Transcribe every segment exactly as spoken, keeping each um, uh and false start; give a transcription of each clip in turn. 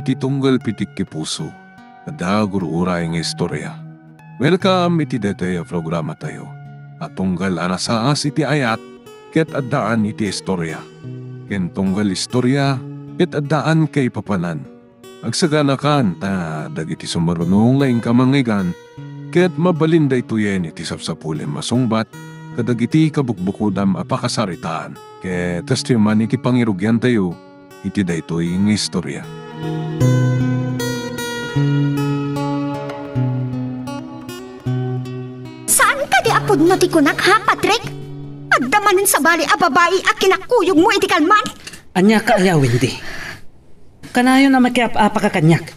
Ti tunggal pitik ti puso, adda gur-uray nga istorya. Welcome iti daytoy a programatayo a tunggal a nasaas iti ayat ket addaan iti istorya, ken tunggal istorya ket addaan kaipapanan. Agsaganakan ta dagiti sumaruno nga inka mangngeggan ket mabalin daytoyen iti sapsapulem a sungbat kadagiti kabukbukodam a pakasaritaan. Ket kastoy man iti pangirugiantayo iti daytoy nga istorya. Saan kadi a pudno ti kunak, ha, Patrick? Adda manen sabali a babai a kinakuyogmo iti kalman? Ania ka aya, Wendy? Kanayon a makiap-apaka kaniak.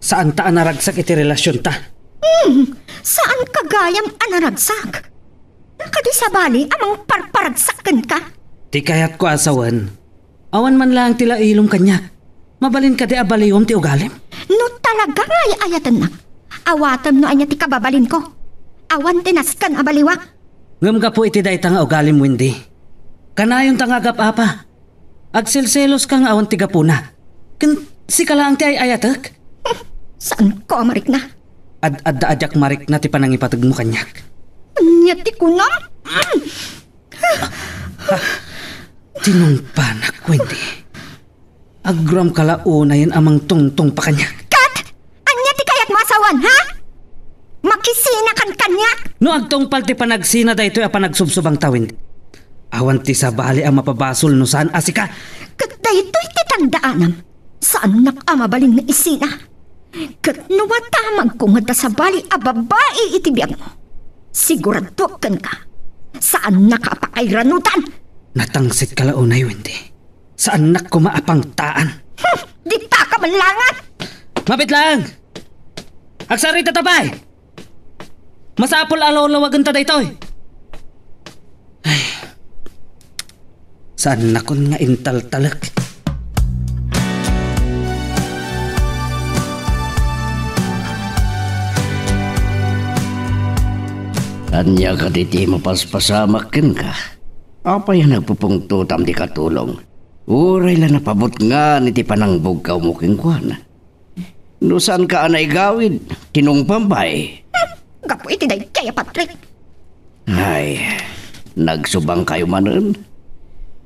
Saanta a naragsak iti relasionta. Hmm, saanka gayam a naragsak? Nakadi sabali a mangparparagsak kenka? Ti kayatko a sawen, awan man laeng ti lailom kaniak. Mabalin kadi a baliwem ti ugalim? No talaga nga ay-ayatennak, awatem no ania ti kababalinko. Awan ti nasken a baliwak. Ngem gapu iti dayta nga ugalim, Wendy, kanayonta nga agap-apa. Agselseloska nga awan ti gapuna. Ken sika laeng ti ay-ayatek? Saanko a marikna? Ad-adda a diak marikna ti panangipategmo kaniak. Ania ti kunam? Tinungpanak, Wendy. Agrammaka la unayen a mangtungtungpa kaniak. Ket ania ti kayatmo a sawen, ha? Makisinakan kaniak? No agtungpal ti panagsina daytoy a panagsubsubangta, Wendy, awan ti sabali a mapabasol no saan a sika. Ket daytoy ti tandaanam, saannak a mabalin nga isina. Ket no matamagko nga adda sabali a babai iti biagmo, siguraduak kenka, saannaka a pakairanutan. Natangsitka la unay, Wendy. Saannak koma a pangtaan. Hmm, ditaka man laengen! Mapit laeng! Agsarita ta pay! Masapul a lolawagenta daytoy. Ay, saannakon nga intaltalek. Ania kadi ti mapaspasamak kenka? Apay a nagpupungtotam ti katulong? Uray la napabutngan iti panangbugkawmo kenkuana. No saanka a naigawid, tinungpam pay. Hmm, gapu iti daydiay a Patrick. Ay, nagsubangkayo manen?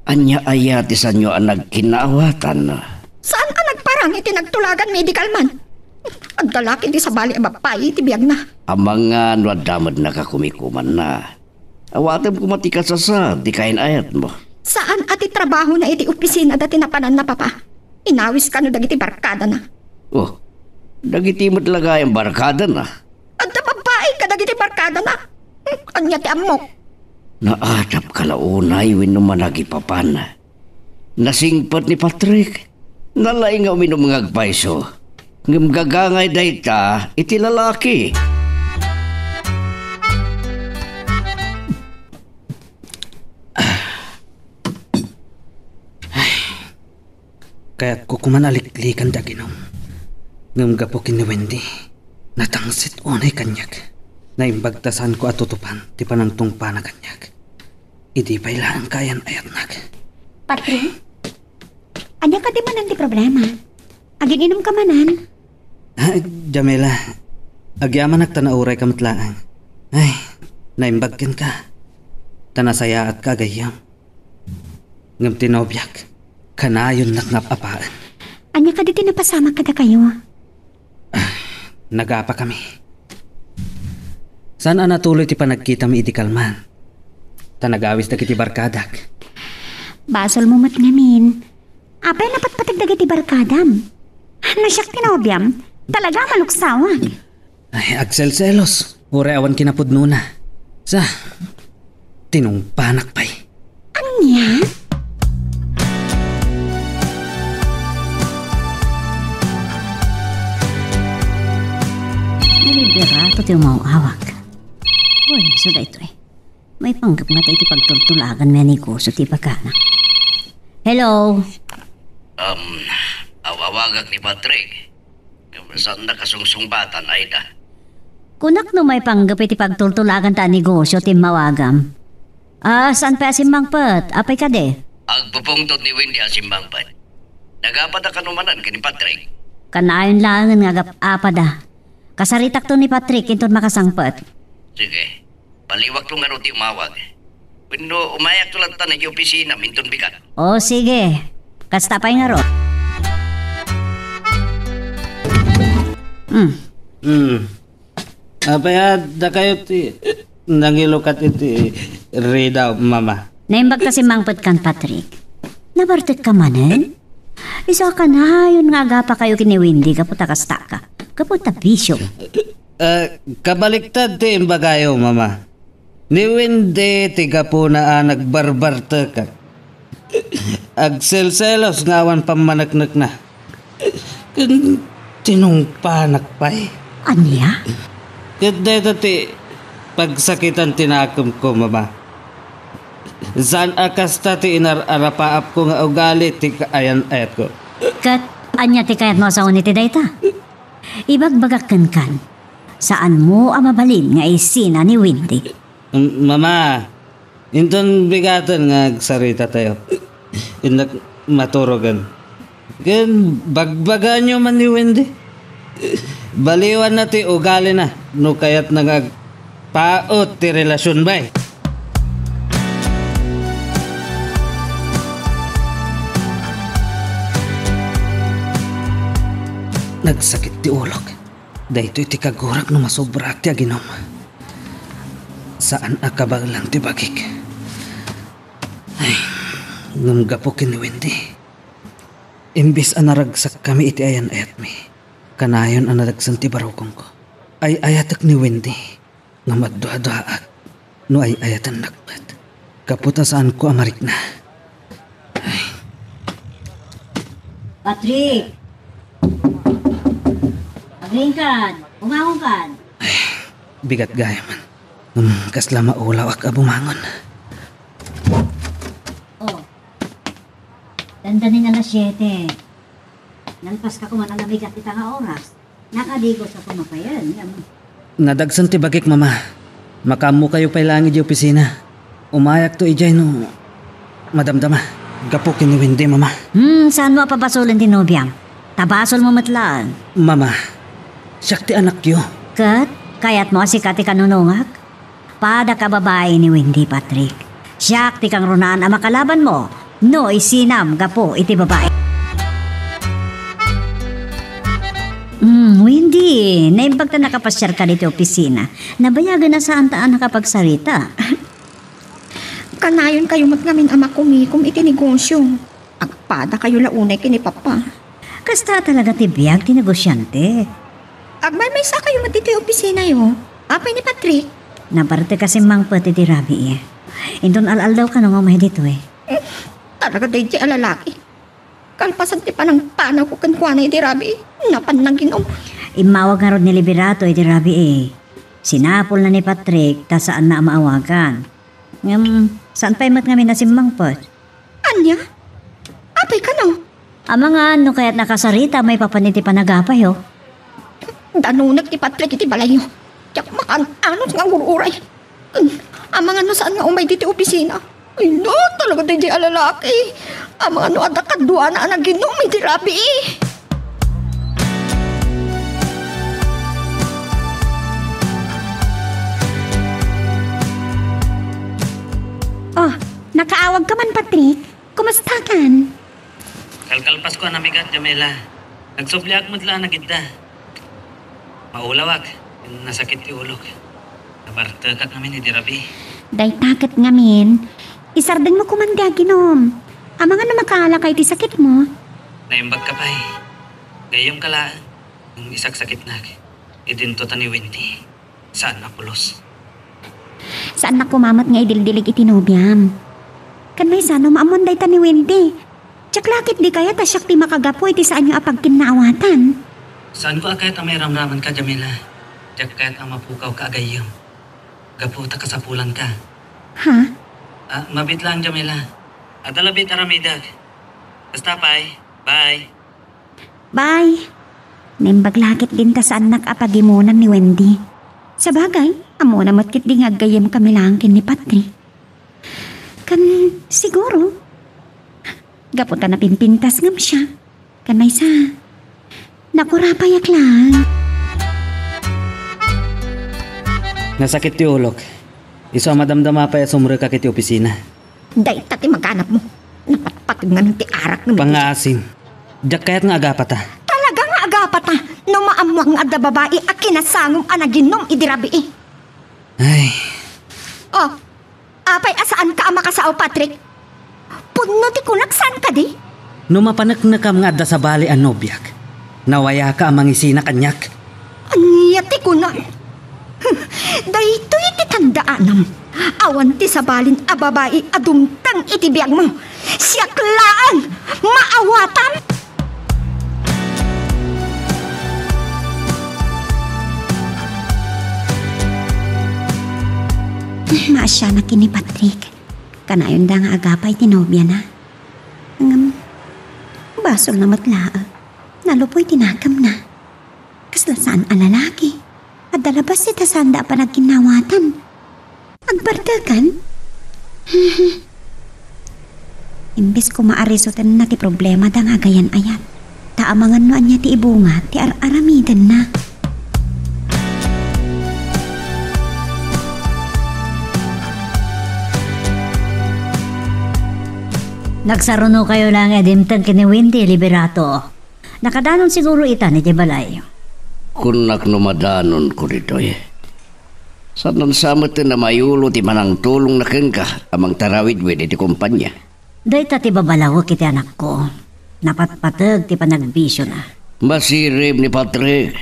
Ania aya ti saanyo a nagkinnaawatan? Saan a nagparang iti nagtulagan medical man? Adda la ketdi sabali a babai iti biagna. Amangan no adda met nakakumikumanna. Awatem koma ti kasasaad ti kain-ayatmo. Saan a ti trabahona iti opisina da ti napananna, Papa. Inawis kano dagiti barkadana. Oh, dagiti met la gayam barkadana? Adda babai kadagiti barkadana. Hmm, ania ti ammok? Naadapka la unay wenno managipapan? Nasingpet ni Patrick. Nalaing nga uminum nga agpayso. Ngem gagangay dayta iti lalaki. Ay, kayatko koman a liklikan ti aginum. Ngem gapu ken ni Wendy, natangsit unay kaniak. Naimbag ta saanko a tutupan ti panangtungpana kaniak. Idi pay laeng kayan-ayatnak. Patri, ania kadi manen ti problema? Agin-inumka manen? Ah, Jamila, agyamanak ta naurayka met laeng. Ay, naimbag kenka. Ta nasayaatka a gayyem. Ngem ti nobiak, kanayonnak nga ap-apaen. Ania kadi ti napasamak kadakayo? Nagapakami. Saan a natuloy ti panagkitami idi kalman? Ta nagawis dagiti barkadak. Basolmo met ngamin. Apay a napatpateg dagiti barkadam? No siak ti nobiam, talaga a maluksawak. Ay, agselselos. Uray awan kinapudnona. Sa, tinungpanak pay. Ania? Naliberato ti umaw-awak. Uy, isu daytoy. Maipanggep ngata iti pagtultulagan may negosyo ti ibagana. Hello? Um, awawagak ni Patrick. Saan nakasungsungbatan, Aida? Kunak no maipanggep iti pagtultulagan ta a negosyo ti immawagam. Ah, saan pay a simmangpet? Apay kadi? Agpupungtot ni Wendy a simmangpet. Nagapa ta kano manen ken ni Patrick? Kanayon laengen nga agap-apada. Kasaritakto ni Patrick inton makasangpet. Sige. Baliwakto ngarud ti umawag. Wenno umayakto latta idiay opisinam inton bigat. O, sige. Kasta pay ngarud. Hmm. Hmm. Apay a dakayo ti nangilukat iti Rida, Mama? Naimbag ta simmangpet kan Patrick. Nabartekka manen? Isu a kanayon nga agapakayo ken ni Wendy gapu ta kastaka. Gapu ta bisio. Eh, kabaliktad ti imbagayo, Mama. Ni Wendy ti gapuna a nagbarbartekak. Agselselos nga awan pammaneknekna. Ken tinungpanak pay. Ania? Ket dayta ti pagsakitan ti nakemko, Mama. Saan a kasta ti inar-arapaapko nga ugali ti kaayan-ayatko. Ket ania ti kayatmo a sawen iti dayta? Ibagbagak kenkan, saanmo a mabalin nga isina ni Wendy. M-, Mama, inton bigaten nga agsaritatayo, innak maturogen. Ken bagbagaanyo man ni Wendy. Baliwanna ti ugalina no kayatna nga agpaut ti relasion, bay. Nagsakit ti ulok. Daytoy ti kagurak no masobra ti aginom. Saan a kabaelan ti bagik. Ay, ngem gapu ken ni Wendy, imbes a naragsakkami iti ayan-ayatmi, kanayon a nadagsen ti barukongko. Ay-ayatek ni Wendy, ngem agduaduaak no ay-ayatennak met. Gapu ta saanko a marikna. Ay. Patrick! Agriingkan! Bumangonkan! Ay, bigat gayam. Ngem kasla maulawak a bumangon. Oh. Dandanin alas siete. Nalpaska koma a namigat ita nga oras. Nakadigos a kumapayan, ngem. Nadagsen ti bagik, Mama. Makaammokayo pay laeng idiay opisina. Umayakto idiay no madamdama. Gapu ken ni Wendy, Mama. Hmm, saanmo a pabasolen ti nobiam? Ta basolmo met laeng. Mama, siak ti anakyo. Ket, kayatmo a sika ti kanunongak? Padak a babai ni Wendy, Patrick. Siak ti kangrunaan a makalabanmo no isinam gapu iti babai. Hmm, Wendy, naimbag ta nakapasiarka ditoy opisina. Nabayagen a saanta a nakapagsarita. Kanayonkayo met ngamin a makumikom iti negosio. Agpadakayo la unay ken ni Papa. Kasta talaga ti biag ti negosiante. Agmaymaysakayo met ditoy opisinayo. Apay ni Patrick? Nabartek a simmangpet iti rabii. Inton al-aldawkano nga umay ditoy. Hmm, talaga daydiay a lalaki. Kalpasan ti panangpanawko kenkuana iti rabii, napan naginom. Immawag ngarud ni Liberato iti rabii. Sinapulna ni Patrick ta saanna a maawagan. Ngem, saan pay met ngamin a simmangpet? Ania? Apay kano? Amangan no kayatna a kasarita maipapan iti panagapayo. Danunek ti Patrick iti balayyo. Diak makaan-anos nga agur-uray. Amangan no saan nga umay ditoy opisina. Ay, no, talaga daydiay a lalaki. Amangan no adda kaduana a naginom iti rabii. Oh, nakaawagka man, Patrick? Kumustakan? Kalkalpasko a namigat, Jamila. Nagsubliak met la a nagidda. Maulawak, nasakit ti ulok. Nabartekak ngamin idi rabii. Dayta ket ngamin, isardengmo koman ti aginom. Amangan no makaalaka iti sakitmo. Naimbagka pay. Gayyemka laeng, ngem isaksakitnak. Idinto ta ni Wendy. Saan a pulos. Saannak koma met nga idildilig iti nobiam. Ken maysa no maammoan dayta ni Wendy. Diak la ketdi kayat a siak ti makagapu iti saanyo a pagkinnaawatan. Saanko a kayat a mairamramanka, Jamila. Diak kayat a mapukawka a gayyem. Gapu ta kasapulanka. Ha? Ah, mabiit laeng, Jamila. Adda la biit aramidek. Basta pay. Bye. Bye. Naimbag la ketdin ta saannak a pagimonan ni Wendy. Sabagay, ammona met ketdi nga aggayyemkami laeng ken ni Patrick. Ken siguro, gapu ta napimpintas ngem siak. Ken maysa, Nakurapayak lang. Nasakit ti ulok. Isu a madamdama pay a sumrekak iti opisina. Dayta ti maganapmo. Napatpateg ngamin ti arak nga medisina. Pangngaasim. Diak kayat nga agapata. Talaga nga agapata. No maammoak nga adda babai a kinasangom a naginom idi rabii. Ay. Oh, apay a saanka a makasao, Patrick? Pudno ti kunak, saan kadi? No mapaneknekam nga adda sabali a nobiak, nawayaka a mangisina kaniak. Ania ti kunam? Daytoy ti tandaanam. Awan ti sabalin a babai a dumteng iti biagmo. Siak laeng! Maawatam! Maasianak ken ni Patrick. Kanayonda nga agapa iti nobiana. Ngem, basolna met laeng. Nalupoy ti nakemna. Kasla saan a lalaki. Adda labas ita saanda a panagkinnawatan. Agbartekan? Imbes koma a resutenna ti problemada nga agayan-ayat, ta amangan no ania ti ibunga ti ar-aramidenna. Nagsarunokayo laeng a dimteng ken ni Wendy, Liberato. Nakadanon siguro itan iti balay. Kunnak no madanonko ditoy. Saan sa met a mayulo ti panangtulongna kenka a mangtarawidwid iti kompania. Dayta ti babalawek iti anakko. Napatpateg ti panagbisiona. Masirib ni Patrick.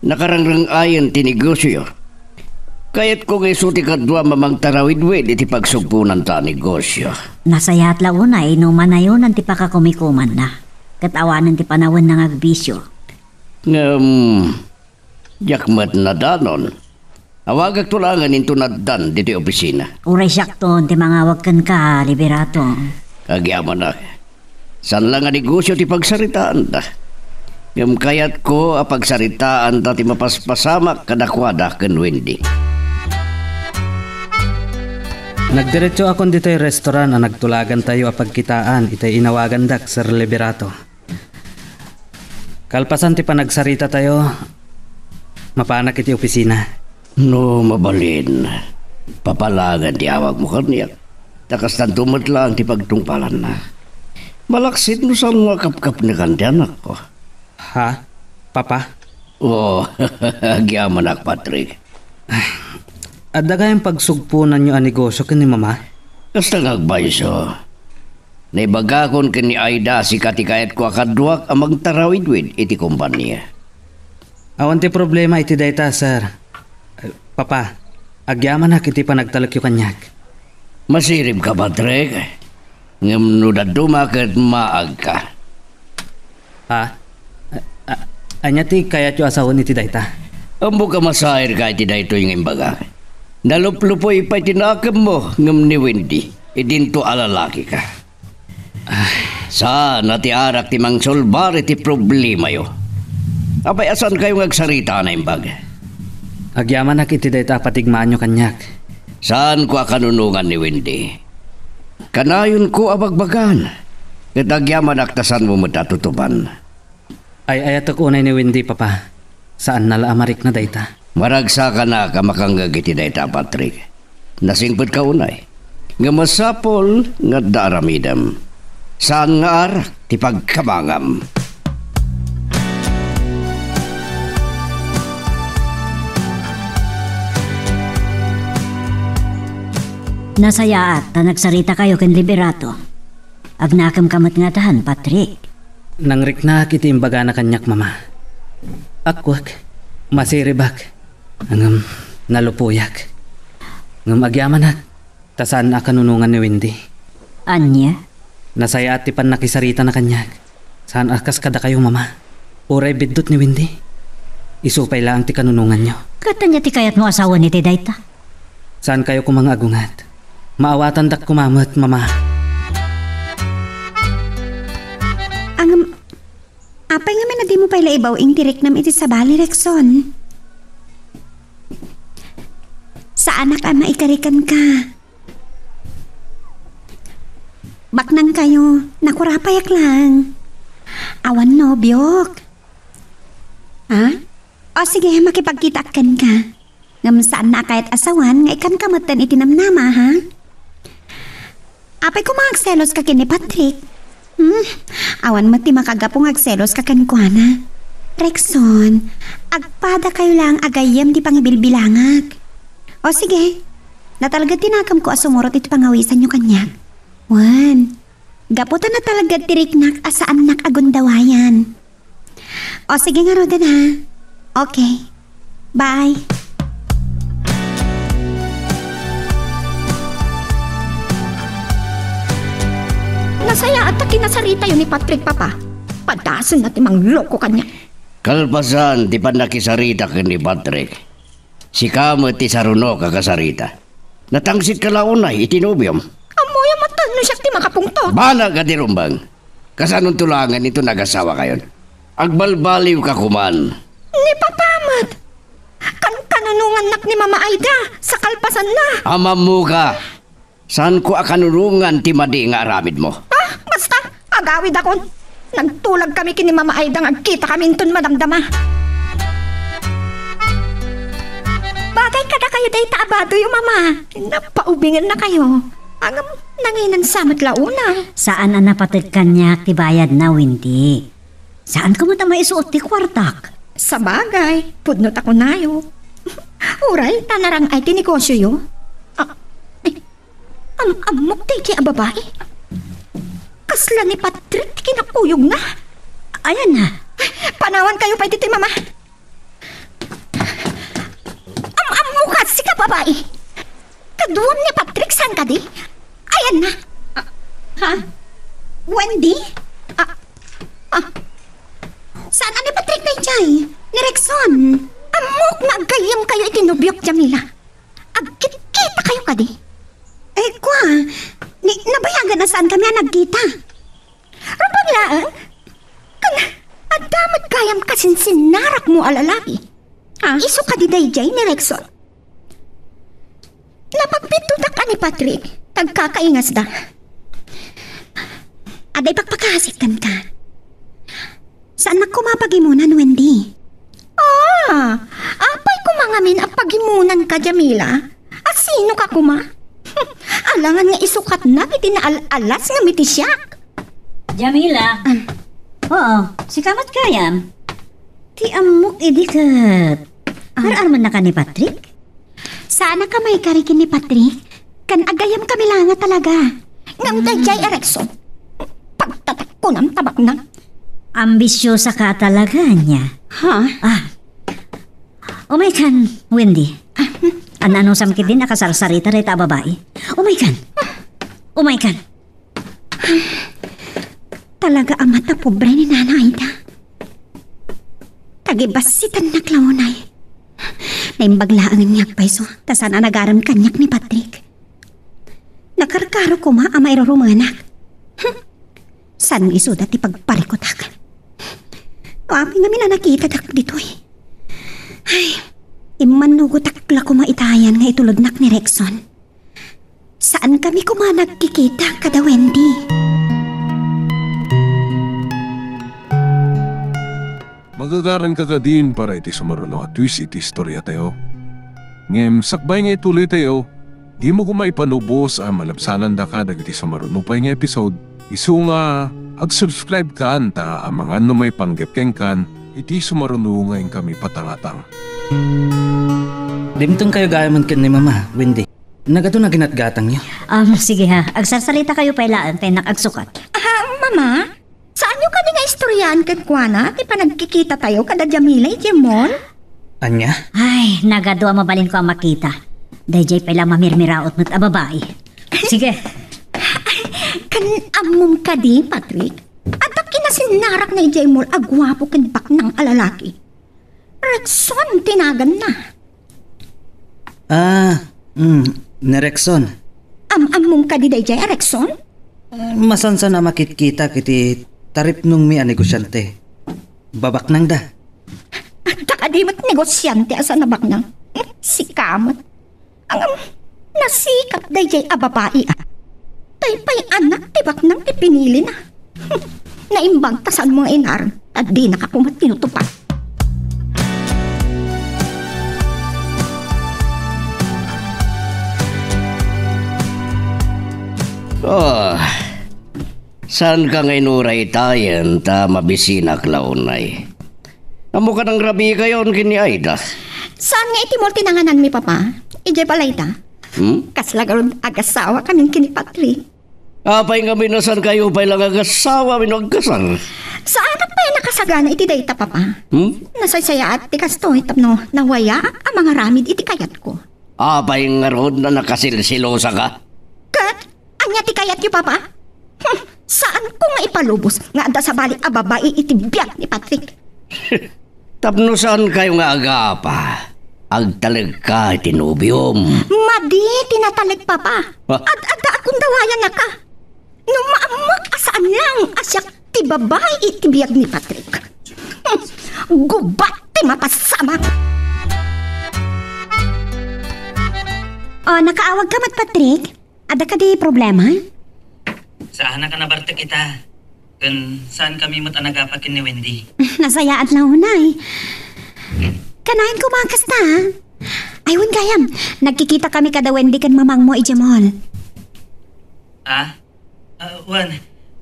Nakarangrang-ayen ti negosioyo. Kayatko nga isu ti kaduam a mangtarawidwid iti pagsugponanta a negosio. Nasayaat la unay no manayonan ti pakakumikumanna, ket awanen ti panawenna nga agbisio. Ngem, diak met nadanon. Awagakto laengen inton addan ditoy opisina. Uray siakton ti mangawag kenka, Liberato. Agyamanak. Saan la nga negosio ti pagsaritaanta. Ngem kayatko a pagsaritaanta ti mapaspasamak kadakuada ken Wendy. Nagdiretsoakon ditoy restaurant a nagtulagantayo a pagkitaan itay inawagandak, Sir Liberato. Kalpasan ti panagsaritatayo, mapanak iti opisina. No mabalin, papa laengen ti awagmo kaniak. Ta kastanto met laeng ti pagtungpalanna. Malaksid no saanmo a kapkapnekan ti anakko. Ha? Papa? Oh, agyamanak, Patrick. Adda gayam pagsugponanyo a negosio ken ni Mama? Kasta nga agpayso. Naibagakon ken ni Aida a sika ti kayatko a kaduak a mangtarawidwid iti kompania. Awan ti problema iti dayta, sir. Eh, Papa, agyamanak iti panagtalekyo kaniak. Masiribka, Patrick. Ngem no dadduma ket maagka. Ha? A-, a-, ania ti kayatyo a sawen iti dayta? Ammok a masairka iti daytoy nga imbagak. Naluplupoy pay ti nakemmo ngem ni Wendy, idinto a lalakika. Saan a ti arak ti mangsolbar iti problemayo. Apay a saankayo nga agsarita a naimbag? Agyamanak iti dayta a patigmaanyo kaniak. Saanko a kanunongan ni Wendy. Kanayonko a bagbagaan, ket agyamanak ta saanmo met a tutuban. Ay-ayatek unay ni Wendy, Papa. Saanna la a marikna dayta. Maragsakanak a makangngeg iti dayta, Patrick. Nasingpetka unay. Nga masapul nga adda aramidem. Saan nga arak ti pagkamangam. Nasayaat ta nagsaritakayo ken Liberato. Agnakemka met ngatan, Patrick. Nangriknak iti imbagana kaniak, Mama. Akkuak, masiribak, ngem nalupoyak. Ngem agyamanak, ta saan a kanunongan ni Wendy. Ania? Nasayaat ti pannakisaritana kaniak. Saan a kas kadakayo, Mama. Uray biddut ni Wendy, isu pay laeng ti kanunonganyo. Ket ania ti kayatmo a sawen iti dayta? Saankayo koma nga agunget. Maawatandak koma met, Mama. Ngem, apay ngamin a dimo pay la ibaw-ing ti riknam iti sabali, Rexon? Saanak a maikari kenka. Baknangkayo, nakurapayak lang. Awan nobiok. Ha? O sige, makipagkitaak kenka. Ngem saanna a kayat a sawen nga ikkanka metten iti namnama, ha? Apay koma agselos ka ken ni Patrick? Hmm? Awan met ti makagapu nga agselos ka kenkuana. Rexon, agpada kayo lang agayyem ti pangibilbilangak. O sige, natalged ti nakemko a sumurot iti pangawisanyo kaniak. Wen, gapu ta natalged ti riknak a saannak a gundawayan. O sige ngaruden, ha? Okay. Bye. Nasayaat ta kinasaritayo ni Patrick, Papa. Padasenna ti mangloko kaniak. Kalpasan ti pannakisarita ken ni Patrick, sika met ti saruno a kasarita. Natangsit ka la unay iti nobiom. Ammoyo met no siak ti makapungtot. Banag a di rumbeng. Kasanonto laengen inton agasawakayon? Agbalbaliw ka koman. Ni Papa met. Kan-, kanunongannak ni Mama Aida sa kalpasanna. Amammo ka. Saanko a kanunongan ti madi nga aramidmo. Ah, basta, agawidakon. Nagtulag kami ken ni Mama Aida nga agkita kami inton madamdama. Bagay kadakayo dayta a badoyo, Mama. Napaubingennakayo. Ngem, nanginan sa met la unay. Saan a napated kaniak ti bayadna, Wendy. Saanko met a maisuot ti kuartak. Sabagay, pudno ta kunayo. Uray ta narang-ay ti negosioyo. Ah, eh, am-, ammok daydiay a babai. Kasla ni Patrick ti kinakuyogna. Ayanna. Panawankayo pay ditoy, Mama. Am-ammo ka, sika babai. Kaduam ni Patrick, saan kadi? Ayanna. Ah, ha? Wendy? Ah, ah. Saan a ni Patrick daydiay? Ni Rexon? Ammok nga aggayyemkayo iti nobiok, Jamila. Agkitkitakayo kadi? Eh, kua, ni, nabayagan a saankami a nagkita. Rumbeng laeng? Kan, adda met gayam kasinsinnarakmo a lalaki. Ah? Isu kadi daydiay ni Rexon? Napagpitudak a ni Patrick, agkakaingasda. Adda ipakpakasik kenka. Saannak koma a pagimonan, Wendy. Ah, apay koma ngamin a pagimonanka, Jamila? A sinoka koma? Alangan nga isukatnak iti naal-alas nga mitisiak. Jamila? Ah. Oo, sika met gayam. Ti ammok idi ket, ah, ar-armennaka ni Patrick? Saanak a maikari ken ni Patrick? Kan aggayamkami la nga talaga. Ngem daydiay a Rexon, pagtatakkonam ta baknang. Ambisiosaka talaga, ania? Ha? Ah. Umaykan, Wendy. Ah, hmm. An-anusam ketdin a kasarsarita dayta a babai. Umaykan. Umaykan. Talaga a mata pobre ni Nana Aida. Tagibassitannak la unay. Naimbag laengen nga agpayso, ta saan a nagarem kaniak ni Patrick. Nakarkaro koma a mairurumenak. Hmm. Saan nga isuda ti pagparikutak? No apay ngamin a nakitadak ditoy. Ay, immannugotak la koma itayan nga itulodnak ni Rexon. Saankami koma nagkikita kada Wendy. Magagaranka kadin para iti sumaruno a twist iti istoriatayo. Ngem sakbay nga itulitayo, dimo koma ipanubos a malabsanandaka dagiti sumaruno pay nga episode. Isu nga ag-subscribe kan ta amangan no maipanggep kenkan iti sumaruno nga inkami patangatang. Dimtengkayo gayamen ken ni Mama, Wendy. Nagadu na ginatgatangyo. Um, sige ha, agsarsarita kayo pay laeng ta innak agsukat. Ah, Mama, saanyo kadi nga istoryaen kenkuana ti panagkikitatayo kada Jamila idiay mall? Ania? Ay, nagadu a mabalinko a makita. Daydiay pay la mamirmiraot met a babai. Sige. Kan ammom kadi, Patrick? Adda kinasinnarakna idiay mall a guapo ken baknang a lalaki. Rexon ti naganna. Ah, mm, ni Rexon. Am-ammom kadi daydiay a Rexon? Eh, masansan a makitkitak iti taripnongmi a negosiante. Babaknangda. Adda kadi met negosiante a saan a baknang? Sika met. Ngem, nasikap daydiay a babai a. Tay pay anak ti baknang ti pinilina. Naimbag ta saanmo nga inarem, ta dinaka koma tinutupag. Oh, saanka nga inuray itayen ta mabisinak la unay? Ammoka nangrabikayon ken ni Aida? Saan nga iti multinangananmi, Papa? Idiay balayta. Hmm? Kasla garud agasawa kamin ken ni Patrick. Apay ngamin a saankayo pay la nga agasawa wenno agkasar? Saanak pay a nakasagana iti dayta, Papa. Hmm? Nasaysayaat ti kastoy tapno nawayaak a mangaramid iti kayatko. Apay ngarud a nakasilsilosaka? Ket ania ti kayatyo, Papa? Hmm, saanko nga ipalubos nga adda sabali a babai iti biag ni Patrick. Tapno saankayo nga agapa, agtalegka iti nobiom. Madi ti nataleg, Papa. Ah. Ad-adda a kundawayanaka. No maammoak a saan lang a siak ti babai iti biag ni Patrick. Hmm, gubat ti mapasamak. Oh, nakaawagka met, Patrick? Adda kadi problema? Saanak a nabartek ita. Ken saankami met a nagapa ken ni Wendy. Nasayaat la unay. Kanayon koma kasta, ha? Ay, wen gayam. Nagkikitakami kada Wendy ken mamangmo idiay mall. Ah? Ah, wen,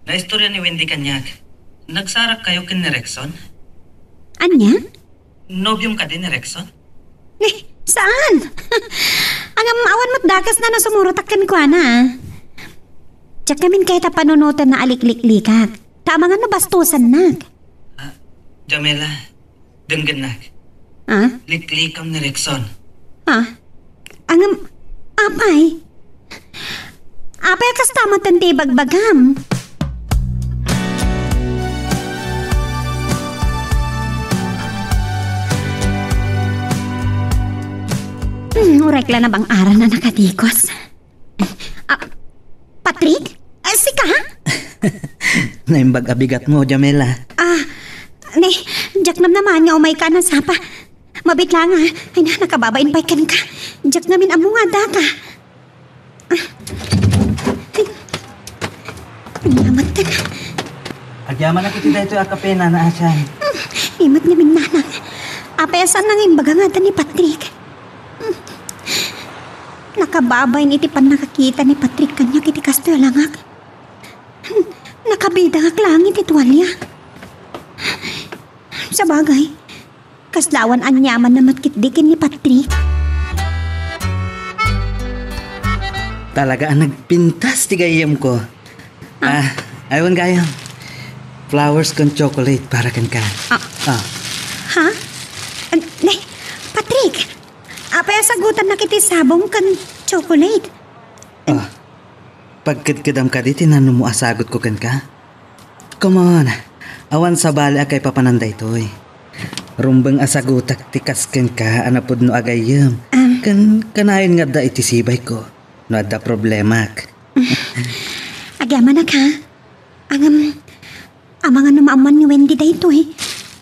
naistorya ni Wendy kaniak. Nagsarakkayo ken ni Rexon? Ania? Nobiom kadi ni Rexon? Eh, saan? Ngem awan met dakes na no sumurotak kenkuana, ah. Diak ngamin kayat a panunotenna a likliklikak. Ta amangan no bastosannak. Ah, Jamela, denggennak. Ah? Liklikam ni Rexon. Ah? Ngem, apay? Apay a kasta met ti ibagbagam? Hmm, uray la nabang-aran a nakatikos. Ah, Patrick? Ah, sika? Naimbag a bigatmo, Jamela. Ah, ne, diak namnamaen nga umayka a nasapa. Mabiit laeng, ah. Ay na, nakababain pay kenka. Diak ngamin ammo nga addaka. Ah. Ay. Ay, namattan. Agyamanak iti daytoy a kape, Nana Asian. Hmm, imat ngamin, Nanang. Apay a saan nga imbaga nga adda ni Patrick? Hmm. Nakababain iti pannakakita ni Patrick kaniak iti kastoy a langak. Hmm. Nakabidangak laeng iti tualia. Sabagay, kasla awan aniamanna met ketdi ken ni Patrick. Talaga a nagpintas ti gayyemko. Ah. Ah, aywan gayam. Flowers ken chocolate para kenka. Ah. Ah. Ha? An-, ne, Patrick, apay a sagutannak iti sabong ken chocolate? Ah. Pagkedkedam kadi ti nanumo a sagutko kenka? Come on, awan sabali a kaipapanan daytoy. Rumbeng a sagutak ti kas kenka a napudno a gayyem. Ah. Ken kanayon nga adda iti sibayko no adda problemak. Agyamanak, ha? Ngem, amangan no maammuan ni Wendy daytoy.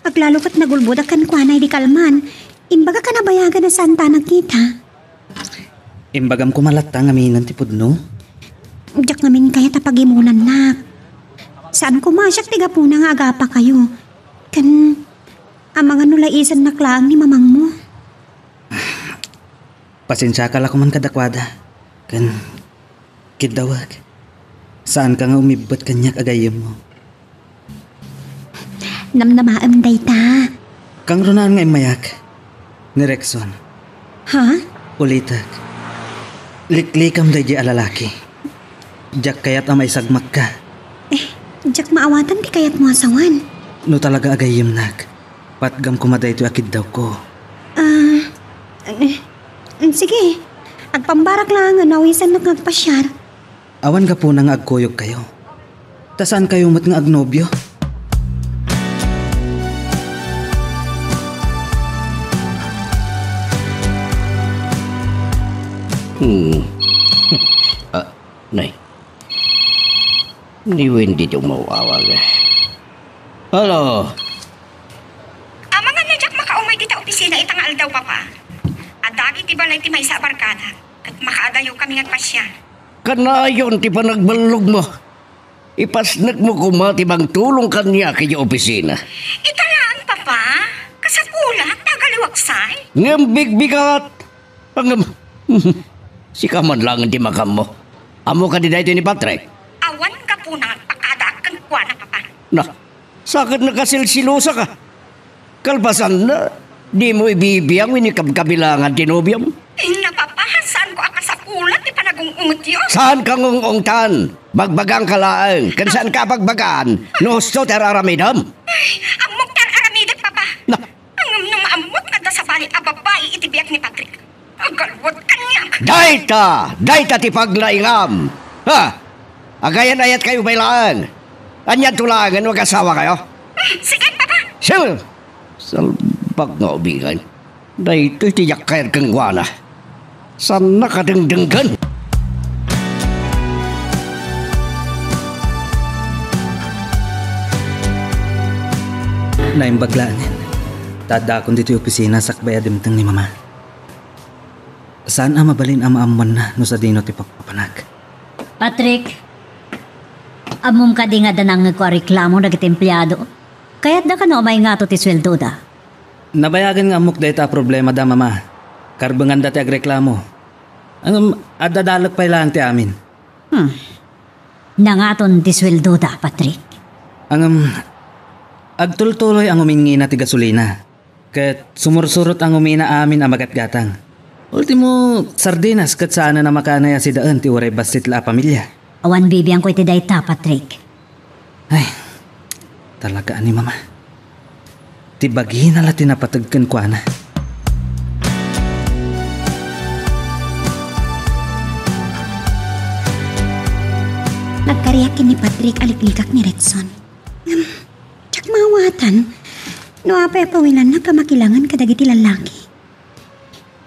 Aglalo ket nagulbodak kenkuana idi kalman. Imbagak a nabayagan a saanta a nagkita. Imbagam koma latta ngaminen ti pudno? Diak ngamin kayat a pagimonannak. Saan koma a siak ti gapuna nga agapakayo. Ken amangan no laisennak laeng ni mamangmo. Pasensiaka la koman kadakuada. Ken kiddawek. Saanka nga umibbet kaniak a gayyemmo. Namnamaem dayta. Kangrunaan nga immayak ni Rexon. Ha? Ulitek. Liklikam daydiay a lalaki. Diak kayat a maisagmakka. Eh, diak maawatan ti kayatmo a sawen. No talaga a gayyemnak, patgam koma daytoy a kiddawko. Ah, eh, sige. Agpambarak laeng no awisannak nga agpasiar. Awan gapuna nga agkuyogkayo. Ta saankayo met nga agnobio? Hmm. Ah, nay. Ni Wendy ti umawawag. Hello? Amangan no diak makaumay dita opisina ita nga aldaw, Papa. Adda iti balay ti maysa a barkada, ket makaadayo kami nga agpasiar. Kanayon ti panagballogmo. Ipasnekmo koma ti mangtulong kaniak idiay opisina. Ita laeng, Papa. Kasapulak ta agaliwaksay. Ngem bigbigat. Ngem, sika man laeng ti makammo. Ammo kadi daytoy ni Patrick? Awan gapuna nga agpakadaak kenkuana, Papa. Na, sa ket nakasilsilosa ka. Kalpasanna, dimo ibibiang wenno ikabkabilangan ti nobiom? Ay, na, Papa, saanko a kasapulan ti panagung-ungetyo. Saanka ngung-ungtan. Bagbagaanka laeng, ken saanka a bagbagaan no husto ti ar-aramidem. Ay, ammok ti ar-aramidek, Papa. Na. Ngem no maammok nga adda sabali a babai iti biag ni Patrick, agalwet kaniak. Dayta, dayta ti paglaingam. Ha? Agayan-ayatkayo pay laeng. Anianto laengen no agasawakayo? Hmm, sige, Papa. Sige. Salbag nga ubigan. Daytoy ti diak kayat kenkuana. Saanna kadengdenggen. Naimbag laengen ta addaakon ditoy opisina sakbay a dimteng ni Mama. Saan a mabalin a maammoanna no sadino ti pagpapanak. Patrick, ammom kadi nga adda nangngegko a reklamo dagiti empleado? Kayatda kano a maingato ti sueldoda? Nabayagen nga ammok dayta a problemada, Mama. Karbenganda ti agreklamo. Ngem adda dalek pay laeng ti amin. Hmm. Nangaton ti sueldoda, Patrick. Ngem agtultuloy a ngumingngina ti gasolina. Ket sumursurot a ngumina amin a magatgatang. Ultimo, sardinas ket saanen a makanay a sidaen ti uray bassit la a pamilia. Awan bibiangko iti dayta, Patrick. Ay, talaga a ni Mama. Ti bagina la ti napateg kenkuana. Nagkariak ken ni Patrick a liklikak ni Retson. Ngem, diak maawatan no apay a pawilannak a makilangen kadagiti lallaki.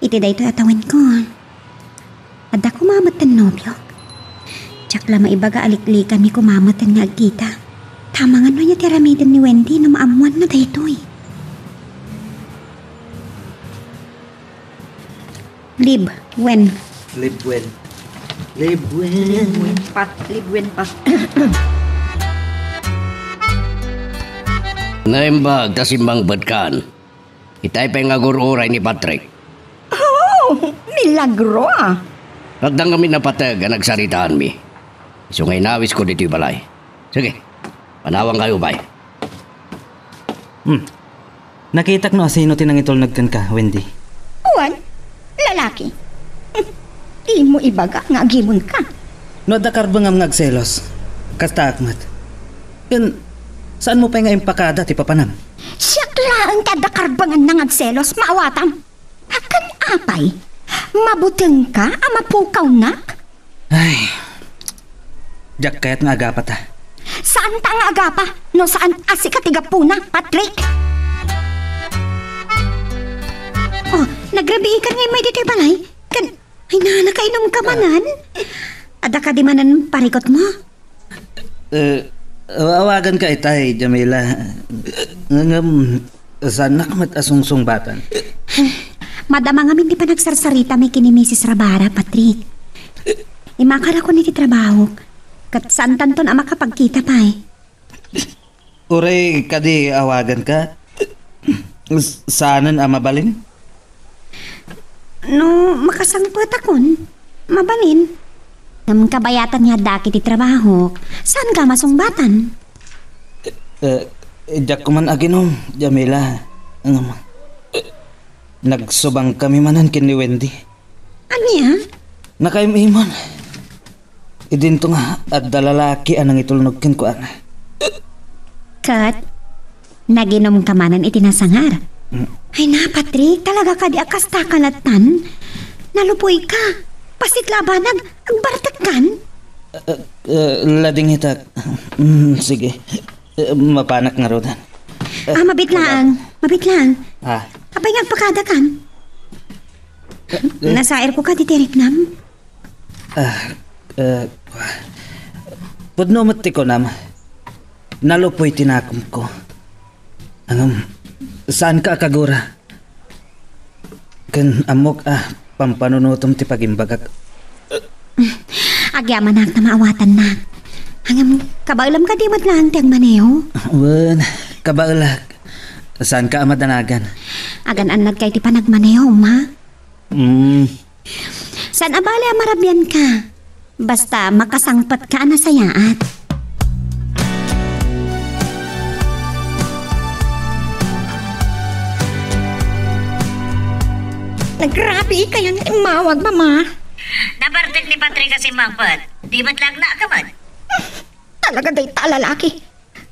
Iti daytoy a tawenko, adda koma metten nobiok. Diak la maibaga a liklikanmi koma metten nga agkita. Tamangan no ania ti aramiden ni Wendy no maammoanna daytoy. Live when? Live when? Live when? Live when, Pat. Live when, Pat. Naimbag ta simmangbetkan. Itay pay nga agur-uray ni Patrick. Oh, milagro, ah. Adda ngamin a pateg a nagsaritaanmi. Isu nga inawisko ditoy balay. Sige, panawankayo pay. Hmm. Nakitak no asino ti nangitulnog kenka, Wendy. Wen, lalaki. Hmm. Dimo ibaga nga agimonka. No adda karbengam nga agselos, kastaak met. Ken, saanmo pay nga impakada ti papanam? Siak laeng ti adda karbenganna nga agselos, maawatam. Ken apay, mabutengka a mapukawnak? Ay, diak kayat nga agapata. Saanta nga agapa no saan a sika ti gapuna, Patrick? Oh, nagrabiikan nga immay ditoy balay? Ken, ay, nana, kainom ka manen? Adda kadi manen parikutmo? Eh, awaganka itay, Jamila. Ngem, saanak met a sungsungbatan. Madama ngamin ti panagsarsarita mi ken ni Misis Rabara, Patrick. Immakarakon iti trabahok, ket saantanton a makapagkita pay. Uray kadi awaganka, saanen a mabalin? No makasangpetakon, mabalin. Ngem kabayatan nga addaak iti trabahok, saanka masungbatan? Eh, diak man aginom, Jamila. Ngem, nagsubangkami manen ken ni Wendy. Ania? Nakaim-iman. Idinto nga adda lalaki a nangitulnog kenkuana. Ket naginomka manen iti nasangar? Mm. Ay na, Patrick, talaga kadi a kasta ka lattan? Nalupoyka. Bassit la a banag, agbartekkan? Eh, eh, ladingitak. Mm, sige. Eh, mapanak ngaruden. Eh, ah, mabit laeng. Mabit laeng. Ah. Apay nga agpakadakan? Eh, eh. Nasairko kadi ti riknam? Ah, eh, pudno met ti kunam. Nalupoy ti nakomko. Ngem, saanka a kagura. Ken ammok a pampanunotem ti pagimbagak. Agyamanak ta maawatannak. Ngem, kabaelam kadi met laeng ti agmaneho? Wen, kabaelak. Saanka a madanagan. Agan-annadka iti panagmanehom, ha? Mm. Saan a bale a marabianka? Basta makasangpetka a nasayaat. Nagrabi kayon nga immawag, Mama. Nabartek ni Patrick a simmangpet. Di met la agnakemen. Talaga dayta a lalaki.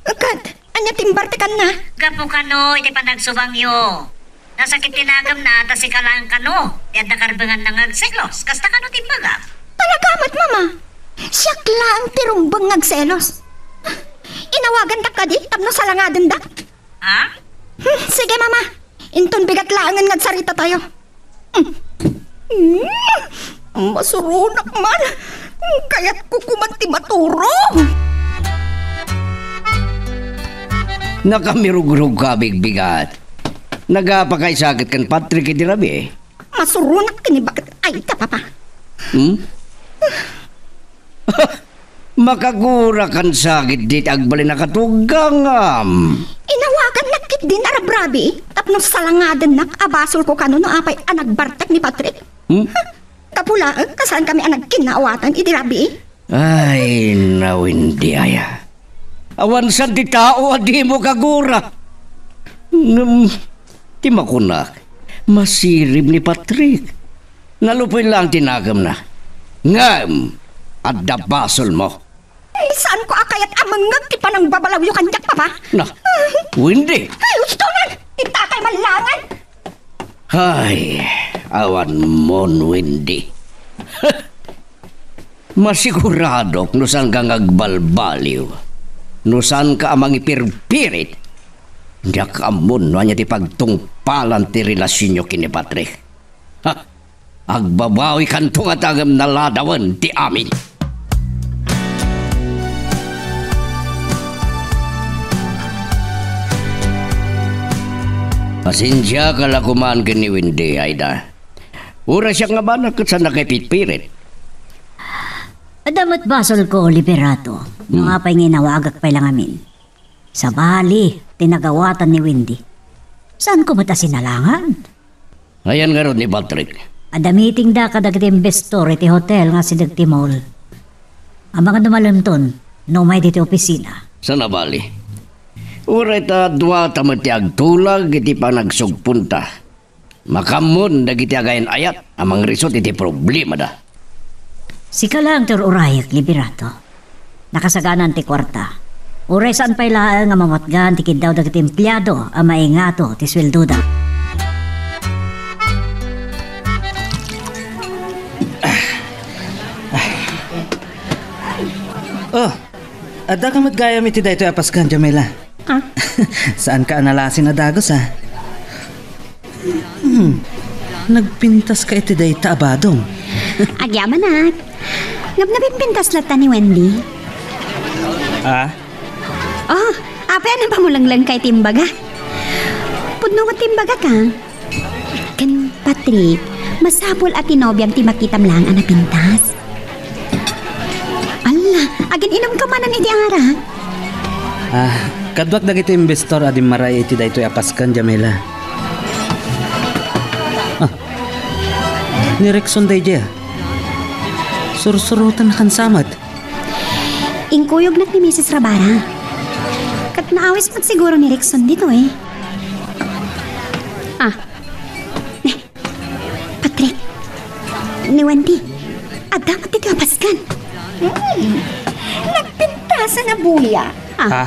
Ket, ania ti imbartekanna? Gapu kano iti panagsubangyo. Nasakit ti nakemna ta sika laeng kano ti adda karbenganna nga agselos. Kasta kano ti imbagam? Talaga met, Mama. Siak laeng ti rumbeng nga agselos. Inawagandak kadi tapno salangadendak? Ha? Hmm, sige, Mama. Inton bigat laengen nga agsarita tayo. Mm. Mm. Masuronak man. Kayatko koman ti maturog. Nakamirugrog ka, Bigbigat. Nagapakaysakit ken Patrick idi rabii. Masuronak ken ni Baket. Ay, ta, Papa. Hmm? Makagurakan sa ketdi ti agbalin a katugangam. Inawagannak ketdin a rabrabii tapno salangadennak a basolko kano no apay a nagbartek ni Patrick. Hmm? Ha? Gapu laeng ta saankami a nagkinnaawatan idi rabii. Ay, na, Wendy, aya. Awan saan ti tao a dimo kagura. Ngem, ti makunak, masirib ni Patrick. Nalupay laeng ti nakemna. Ngem, adda basolmo. Ay, saanko a kayat a mangngeg ti panangbabalawyo kaniak, Papa? Na, Wendy! Ay, ustonan! Itakay man laengen! Ay, awan mon, Wendy. Masiguradok no saanka nga agbalbaliw. No saanka a mangipirpirit, diak ammo no ania ti pagtungpalan ti relasionyo ken ni Patrick. Ha? Agbabawikanto ngata ngem naladawen ti amin. Pasensiaka la koman ken ni Wendy, Aida. Uray siak nga banag ket saannaka ipitpirit. Adda met basolko, Liberato, no Hmm. apay nga inawagak pay la ngamin. Sabali ti nagawatan ni Wendy. Saanko met a sinalangan? Ayan ngarud ni Patrick? Adda meetingda kadagiti investor iti hotel nga asideg ti mall. Amangan no malemton, no umay ditoy opisina. Saan a bali? Uray ta dua ta met ti agtulag iti panagsugponta. Makaammoen dagiti agayan-ayat a mangrisut iti problemada. Sika laeng ti ur-urayek, Liberato. Nakasaganaan ti kuarta. Uray saan pay laeng a mamatgan ti kiddaw dagiti empleado a maingato ti sueldoda. Oh, addaka met gayam iti daytoy a paskan, Jamila. Ah? Saanka a nalasin a dagus, ah? Hmm. Nagpintaska iti dayta a badong. Agyamanak. Ngem napimpintas latta ni Wendy. Ah? Oh, apay a napamulenglengka iti imbaga? Pudno met ti imbagak, ah. Ken Patrick, masapul a ti nobiam ti makitam laeng a napintas. Alla, agin-inumka manen iti arak? Ah, kaduak dagiti investor a dimmaray iti daytoy a paskan, Jamila. Ah, ni Rickson daydiay, ah. Sursurotennakan sa met. Inkuyognak ni Misis Rabara. Ket naawis met siguro ni Rickson ditoy, eh. Ah. Eh, Patrick. Ni Wendy. Adda met ditoy a paskan. Hmm. Nagpintasan a buya. Ah. Ha?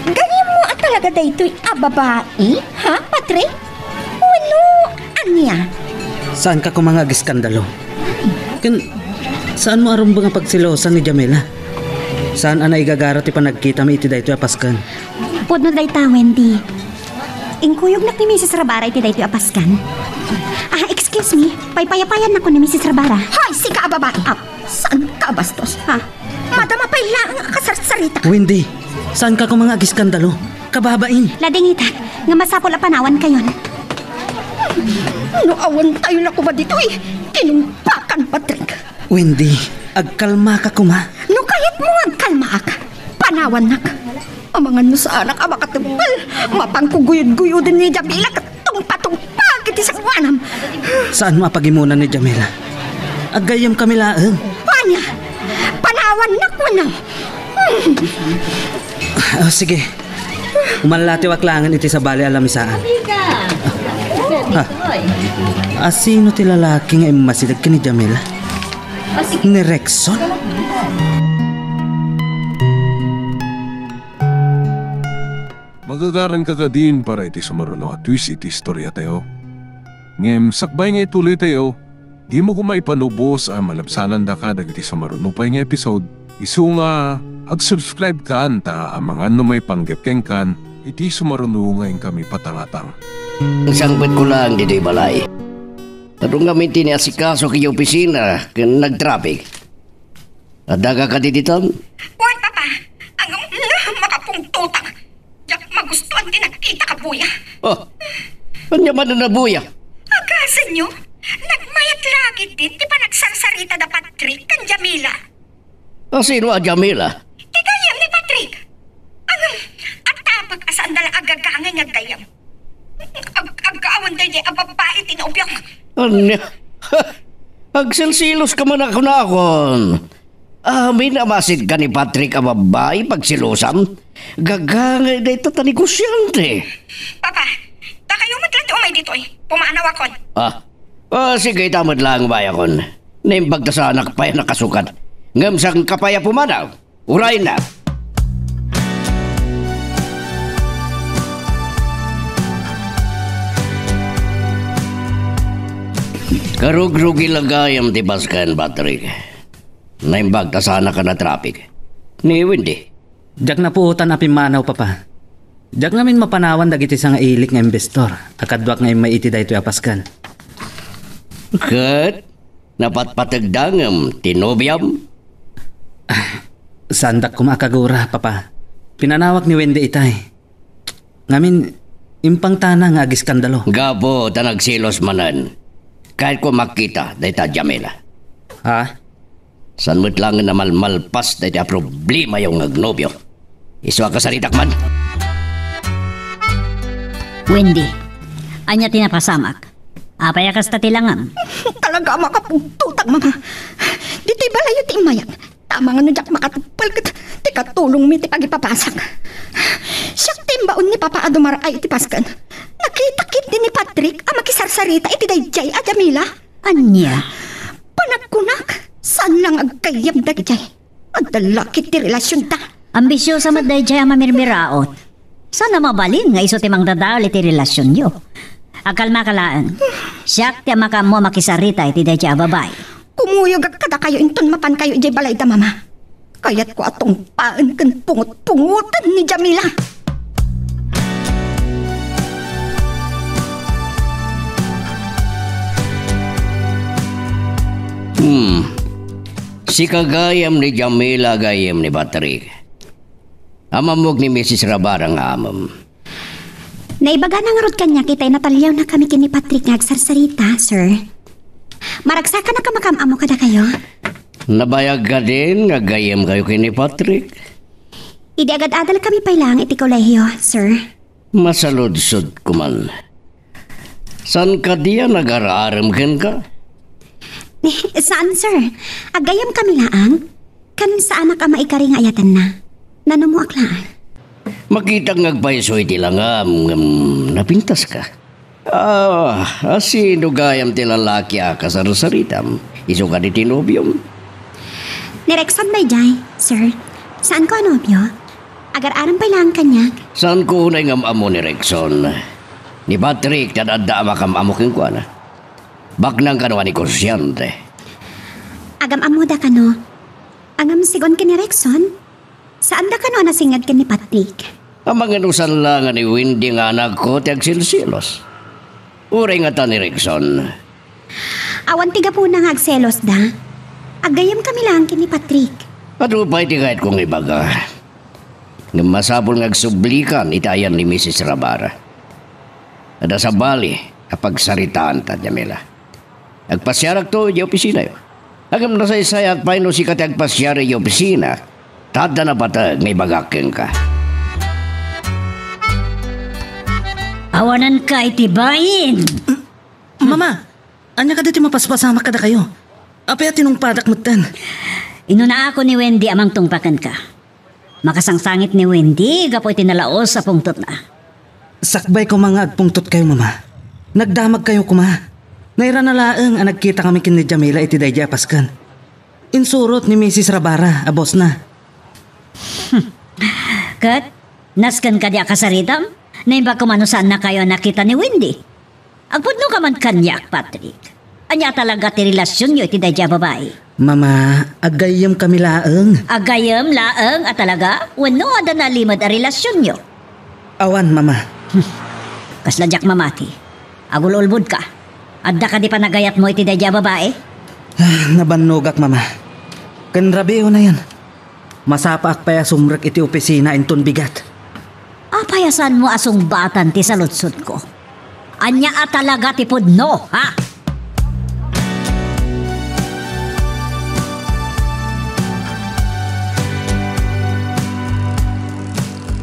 Gayyemmo a talaga daytoy a babai, ha, Patrick? Wenno ania? Saanka koma nga agiskandalo? Ken, saanmo a rumbeng a pagselosan ni Jamila? Saan a naigagara ti panagkitami iti daytoy a paskan? Pudno dayta, Wendy. Inkuyognak ni Misis Rabara iti daytoy a paskan. Ah, excuse me. Paypayapayannakon ni Misis Rabara. Hoy, sika a babai! Ah, saanka a bastos, ha? Madama pay laeng a kasarsarita. Wendy, saanka koma nga agiskandalo? Kababain. Ladingitak, nga masapul a panawankayon. No awan tayo na koma ditoy, tinumpakan, Patrick. Wendy, agkalmaka koma. No kayatmo nga agkalmaak, panawannak. Amangan no saanak a makatungpal, mapanko guyod-guyoden ni Jamila ket tungpa-tungpaak iti sangoanam. Saanmo a pagimuna ni Jamila? Aggayyemkami laeng. Wa, Panawannak wenno? Ah, sige. Umalatiwak laengen iti sabali a lamisaan. Ah, asino ti lalaki nga immasideg ken ni Jamila? Ni Rexon? Magagaranka kadin para iti sumaruno a twist iti istoriatayo. Ngem sakbay nga ituloytayo, dimo koma ipanubos a malabsanandaka dagiti sumaruno pay nga episode. Isu nga, ag-subscribe kan ta amangan no maipanggep kenkan iti sumaruno nga inkami patangatang. Sangpetko laeng ditoy balay. Adu ngamin ti iniasikaso iti opisina ken nagtraffic. Addaka kadi ditan? Wen, Papa. Ang, makapungtotang. Diak magustuan ti nakkitak a buya. Oh, ania manen a buya? Agasenyo, nagmayat la ketdin ti panagsarsarita da Patrick ken Jamila. Asino a Jamila? Ti gayyem ni Patrick. Ang, atapek a saanda la agagangay nga gayyem. Ag-, aggaawen daydiay a babbai ti nobiok. Ania? Agsilsiloska man a kunakon. Amin a masidka ni Patrick a babbai, pagsilosan? Gagangay dayta ta negosiante. Papa, dakayo met la ti umay ditoy. Pumanawakon. Ah. Ah, sige, ita met laeng umayakon. Naimbag ta saanak pay a nakasukat. Ngem saanka pay a pumanaw? Urayna. Karugrugi la gayam ti paskan, Patrick. Naimbag ta saanak a natraffic. Ni Wendy. Diak napuotan a pimmanaw, Papa. Diak ngamin mapanawan dagiti sangailik nga investor a kaduak nga immay iti daytoy a paskan. Ket napatpategda ngem ti nobiam? Ah, saandak koma a kagura, Papa. Pinanawak ni Wendy itay. Ngamin, impangtana nga agiskandalo. Gapu ta nagselos manen. Kayatko a makita dayta a Jamila. Ha? Saan met laengen a malmalpas dayta a problemayo nga agnobio? Isu a kasaritak man. Wendy, ania ti napasamak? Apay a kasta ti langam? Talaga a makapungtotak, Mama. Ditoy balayyo ti immayak. Tama nga no diak makatupal ket ti katulongmi ti pagipapasak. Siak ti imbaon ni Papa a dumar-ay iti paskan. Nakita ketdi ni Patrick a makisarsarita iti daydiay a Jamila. Ania? Panagkunak, saan la nga aggayyem dagijay. Adda la ket ti relasionda. Ambisiosa met daydiay a mamirmiraot. Saan a mabalin nga isu ti mangdadael iti relasionyo. Agkalmaka laeng. Siak ti makaammo a makisarita iti daydiay a babai. Kumuyogak kadakayo inton mapankayo idiay balayda, Mama. Kayatko a tungpaen ken pungot-pungoten ni Jamila. Hmm. Sika gayam ni Jamila, gayam ni Patrick. Am-ammok ni Misis Rabara nga amem. Naibagana ngarud kaniak itay nataliawnakami ken ni Patrick nga agsarsarita, sir. Maragsakannak a makaam-ammo kadakayo. Nabayag kadin nga aggayyemkayo ken ni Patrick? Idi agad-adalkami pay laeng iti kolehio, sir. Masaludsodko man. Saan kadi a nagar-arem kenka? Saan, sir. Aggayyemkami laeng. Kan saanak a maikari nga ayatenna. Nanummoak laeng. Makitak nga agpayso iti langam ngem napintaska. Ah, asino gayam ti lalaki a kasarsaritam? Isu kadi ti nobiom? Ni Rexon daydiay, sir. Saanko a nobio? Agar-arem pay laeng kaniak. Saanko unay nga am-ammo ni Rexon. Ni Patrick, ta adda a makam-ammo kenkuana. Baknang kano a negosyante. Agam-ammoda kano. Ngem sigun ken ni Rexon, saanda kano a nasinged ken ni Patrick. Amangan no saan la nga ni Wendy nga anakko ti agsilsilos. Uray ngata ni Rexon. Awan ti gapuna nga agselosda. Aggayyemkami laeng ken ni Patrick. Adu pay ti kayatko nga ibaga. Ngem masapul nga agsublikan iti ayan ni Misis Rabara. Adda sabali a pagsaritaanta, Jamila. Agpasiarakto idiay opisinayo. Ngem nasaysayaat pay no sika ti agpasiar idiay opisina, ta adda napateg nga ibagak kenka. Awananka iti bain! Mama, ania kadi ti mapaspasamak kadakayo? Apay a tinungpadak metten? Inunaakon ni Wendy a mangtungpa kenka. Makasangsangit ni Wendy gapu iti nalaus a pungtotna. Sakbay koma nga agpungtotkayo, Mama. Nagdamagkayo koma. Nairana laeng a nagkitakami ken ni Jamila iti daydiay a pasken. Insurot ni Misis Rabara a bosna. Ket, nasken kadi a kasaritam? Naimbag koma no saannakayo a nakita ni Wendy. Agpudnoka man kaniak, Patrick. Ania talaga ti relasionyo iti daydiay a babai? Mama, aggayyemkami laeng. Aggayyem laeng a talaga? Wenno adda nalimed a relasionyo? Awan, Mama. Kasla diak mamati. Agul-ulbodka. Adda kadi panagayatmo iti daydiay a babai? Ah, nabannogak, Mama. Ken rabii unayen. Masapaak pay a sumrek iti opisina inton bigat. Apay a saanmo a sungbatan ti saludsodko? Ania a talaga ti pudno, ha?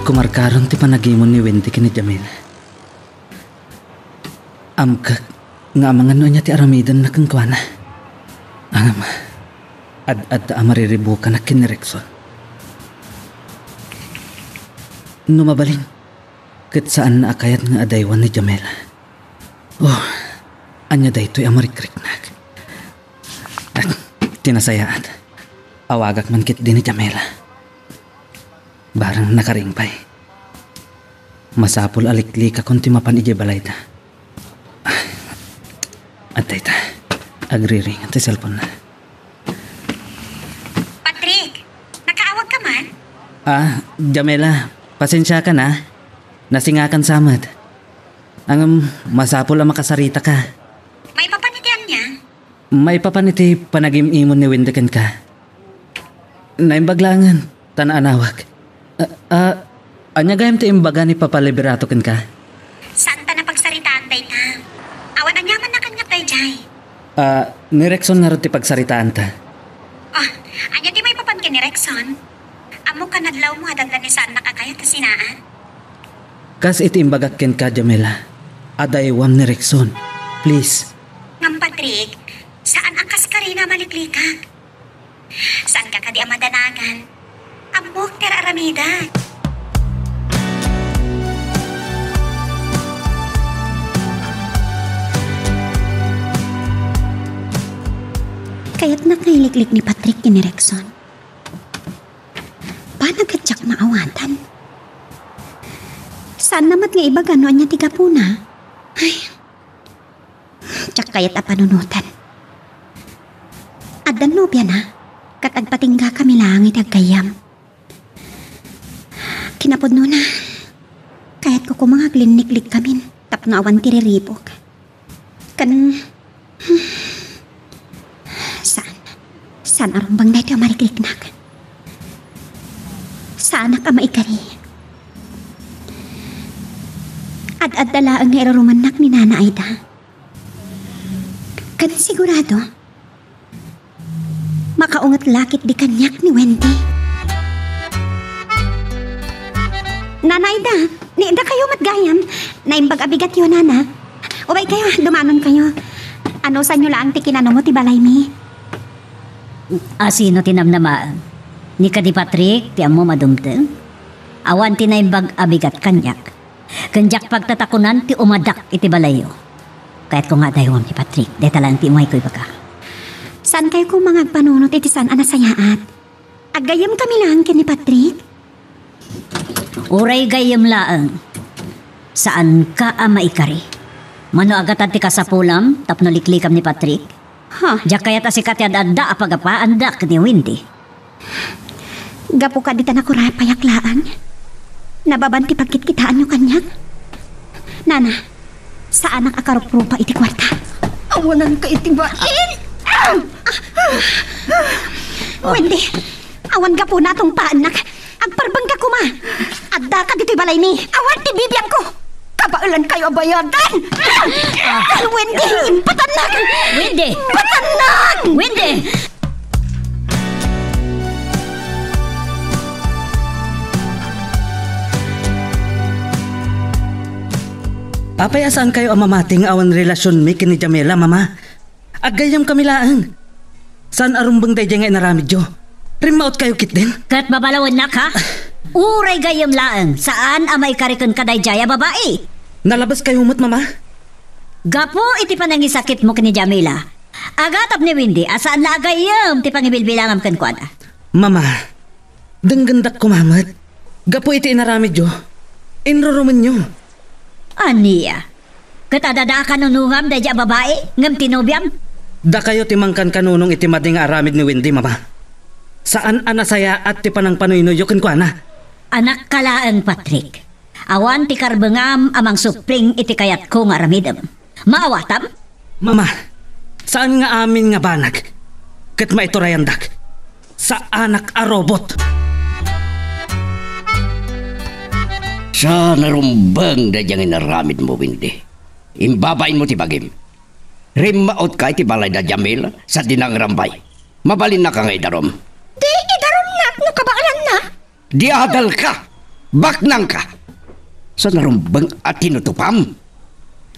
Kumarkaron ti panagimon ni Wendy ken ni Jamila. Amkek nga amangan no ania ti aramidenna kenkuana. Ngem, ad-adda a mariribukanak ken ni Rexon. No mabalin, ket saanna a kayat nga adaywan ni Jamila. Oh, ania daytoy a marikriknak? At ti nasayaat, awagak man ketdi ni Jamila. Barang nakaring pay. Masapul a liklikakon ti mapan idiay balayda. Ah, adda ita. Agriring ti cellphone na. Patrick, nakaawag ka man? Ah, Jamila, pasensiakan a. Nasingakan sa met. Ngem, masapul a makasarita ka. Maipapan iti ania? Maipapan iti panagim-imon ni Wendy kenka. Naimbag laengen, ta naanawak. Ah, ah, ania gayam ti imbaga ni Papa Liberato kenka? Saanta a pagsaritaan dayta. Awan aniamanna kaniak daydiay. Ah, ni Rexon ngarud ti pagsaritaanta. Oh, ania ti maipapan ken ni Rexon? Ammok a nadlawmo a adda ni saannak a kayat a sinaan. Kas iti imbagak kenka, Jamila, adaywam ni Rexon. Please. Ngem Patrick, saan a kas karina a maliklikak. Saanka kadi a madanagan? Ammok ti ar-aramidek. Kayatnak nga iliklik ni Patrick ken ni Rexon. Banag a diak maawatan. Saanna met nga ibaga no ania ti gapuna. Ay, diak kayat a panunoten. Addan nobiana, ket agpatinggakami laeng iti aggayyem. Kinapudnona, kayatko koma nga aglinniklikkamin tapno awan ti riribuk. Ken, saan, saan a rumbeng daytoy a marikliknak. Saanak a maikari. Ad-adda laeng nga irurumannak ni Nana Aida. Ken sigurado, makaunget la ketdi kaniak ni Wendy. Nana Aida, ni, dakayo met gayam. Naimbag a bigatyo, Nana. Umaykayo, dumanonkayo. Anusanyo laeng ti kinanumo ti balaymi. A, sino ti namnamaen? Ni kadi Patrick ti ammom a dumteng? Awan ti naimbag a bigat kaniak. Ken diak pagtatakunan ti umadak iti balayyo. Kayatko nga adaywam ni Patrick. Dayta laeng ti umayko ibaga. Saankayo koma nga agpanunot iti saan a nasayaat. Aggayyemkami laeng ken ni Patrick? Uray gayyem laeng. Saanka a maikari. Mano a gatad ti kasapulam tapno liklikam ni Patrick? Ha? Diak kayat a sika ti ad-adda a pagapaandak ni Wendy. Gapu kadi ta nakurapayak laeng. Nababan ti pagkitkitaanyo kaniak. Nana, saanak a karuprupa iti kuarta. Awananka iti bain! Wendy, awan gapuna a tungpaannak. Agparbengka koma. Addaka ditoy balaymi. Awan ti bibiangko. Kabaelankayo a bayadan! Wendy, impatannak! Wendy! Impatannak! Wendy! Apay a saankayo a mamati nga awan relasionmi ken ni Jamila, Mama? Aggayyemkami laeng. Saan a rumbeng daydiay nga inaramidyo. Rimmautkayo ketdin? Ket babalawennak, ha? Uray gayyem laeng, saan a maikari kenka daydiay a babai. Nalabeskayo met, Mama? Gapu iti panangisakitmo ken ni Jamila, agatap ni Wendy a saan la a gayyem ti pangibilbilangam kenkuana. Mama, denggendak koma met. Gapu iti inaramidyo, inrurumenyo. Ania? Ket adda a kanunongam daydiay a babai ngem ti nobiam? Dakayo ti mangkankanunong iti madi nga aramid ni Wendy, Mama. Saan a nasayaat ti panangpanuynoyyo kenkuana. Anakka laeng, Patrick. Awan ti karbengam a mangsupling iti kayatko nga aramidem. Maawatam? Mama, saan nga amin nga banag ket maiturayandak? Saanak a robot. Sa narumbeng daydiay nga inaramidmo, Wendy. Imbabainmo ti bagim. Rimmaotka iti balay da Jamil, sa dinangrambay. Mabalinnaka nga idarum. Di idarumnak no kabaelanna. Di adalka! Baknangka! Sa narumbeng a tinutupam,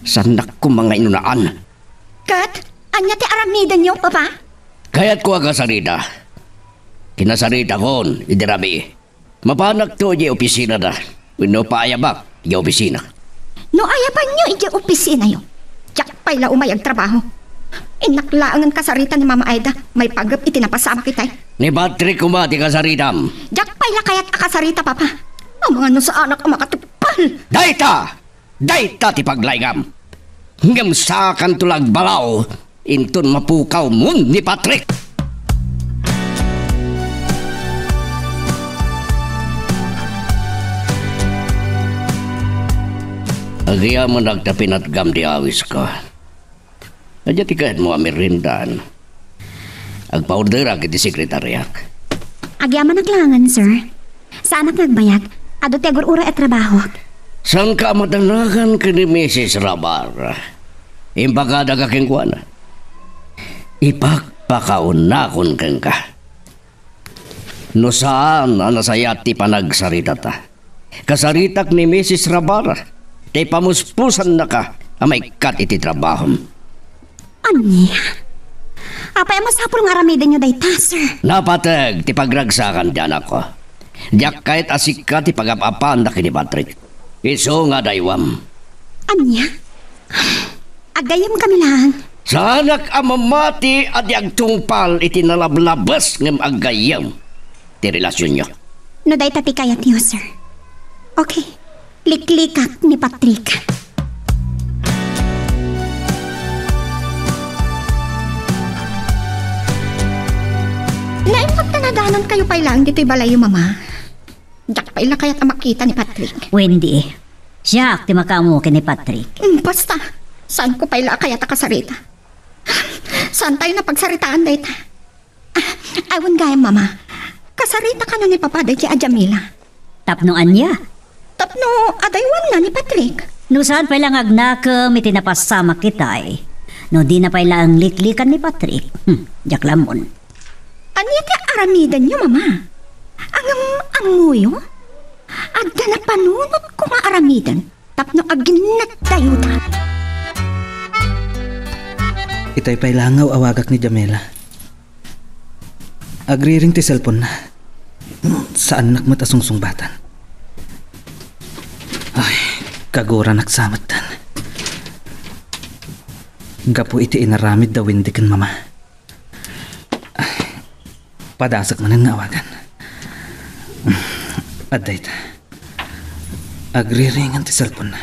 saannak koma nga inunaan. Ket ania ti aramidenyo, Papa? Kayatko a kasarita. Kinasaritakon idi rabii. Mapanakto idiay opisinada wenno paayabak idiay opisina. No ayabanyo idiay opisinayo, diak pay la umay agtrabaho. Innak laengen kasarita ni Mama Aida, maipagep iti napasamak itay. Ni Patrick koma ti kasaritam. Diak pay la kayat a kasarita, Papa. Amangan no saanak a makatupal. Dayta! Dayta ti paglaingam. Ngem saakanto la agbalaw inton mapukawmon ni Patrick. Agyamanak ta pinatgam ti awisko. Adda ti kayatmo a meriendaan? Agpaorderak iti sekretariak. Agyamanak laengen, sir. Saanak nga agbayag. Adu ti agur-uray a trabahok. Saanka a madanagan ken ni Misis Rabar. Impakadaka kenkuana. Ipakpakaunakon kenka. No saan a nasayaat ti panagsaritata, kasaritak ni Misis Rabar, ta ipamuspusannaka a maikkat iti trabahom. Ania? Apay a masapul nga aramidenyo dayta, sir? Napateg ti pagragsakan ti anakko. Diak kayat a sika ti pagap-apaanna ken ni Patrick. Isu nga adaywam. Ania? Aggayyemkami laeng. Saanak a mamati a di agtungpal iti nalablabes ngem aggayyem ti relasionyo. No dayta ti kayatyo, sir. Okay. Liklikak ni Patrick. Naimbag ta nadanonkayo pay laeng ditoy balayyo, Mama. Diak pay la kayat a makita ni Patrick. Wendy, siak ti makaammo ken ni Patrick. Mm, basta, saanko pay la a kayat a kasarita. Saantayo a pagsaritaan dayta. Ah, awan gayam, Mama. Kasarita kano ni Papa daydiay a Jamila. Tapno ania? Tapno adaywanna ni Patrick. No saan pay la nga agnakem iti napasamak itay. No dina pay laeng liklikan ni Patrick. Hmm, diak la ammon. Ania ti aramidenyo, Mama? Ngem ammoyo? Adda napanunotko nga aramiden tapno aginnaddayoda. Itay pay la nga aw-awagak ni Jamila. Agriring ti cellphone-na. Saannak met a sungsungbatan. Ay, kaguranak sa metten. Gapu iti inaramid da Wendy ken Mama. Ay, padasek manen nga awagan. Adda ita. Agriringan ti cellphone-na.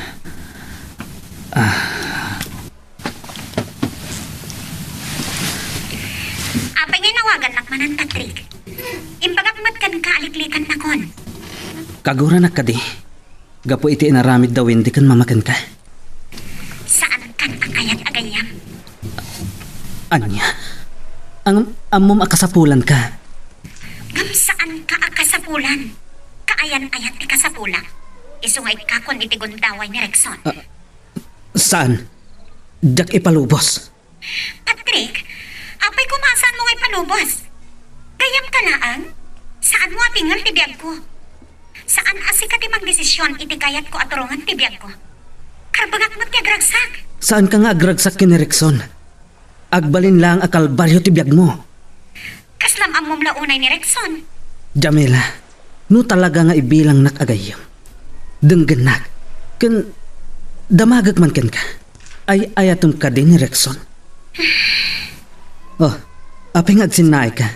Ah. Apay nga inawagannak manen, Patrick? Imbagak met kenka a liklikannakon. Kaguranak kadi? Gapu iti inaramid da Wendy ken Mama kenka? Saankan a kayat a gayyem. Ania? Ang ammom a kasapulanka? Ngem saanka a kasapulan. Kaayan-ayat ti kasapulak. Isu nga ikkakon iti gundaway ni Rexon. Ah, saan? Diak ipalubos. Patrick, apay koma a saanmo nga ipalubos? Gayyemka laeng? Saanmo a tingel ti biagko. Saan a sika ti mangdesision iti kayatko a turongen ti biagko. Karbengak met ti agragsak. Saanka nga agragsak ken ni Rexon. Agbalin laeng a kalbario ti biagmo. Kaslam a Ammom la unay ni Rexon. Jamila, no talaga nga ibilangnak a gayyem, denggennak, ken damagek man kenka. Ay-ayatem kadi ni Rexon? Oh, apay nga agsinnaayka?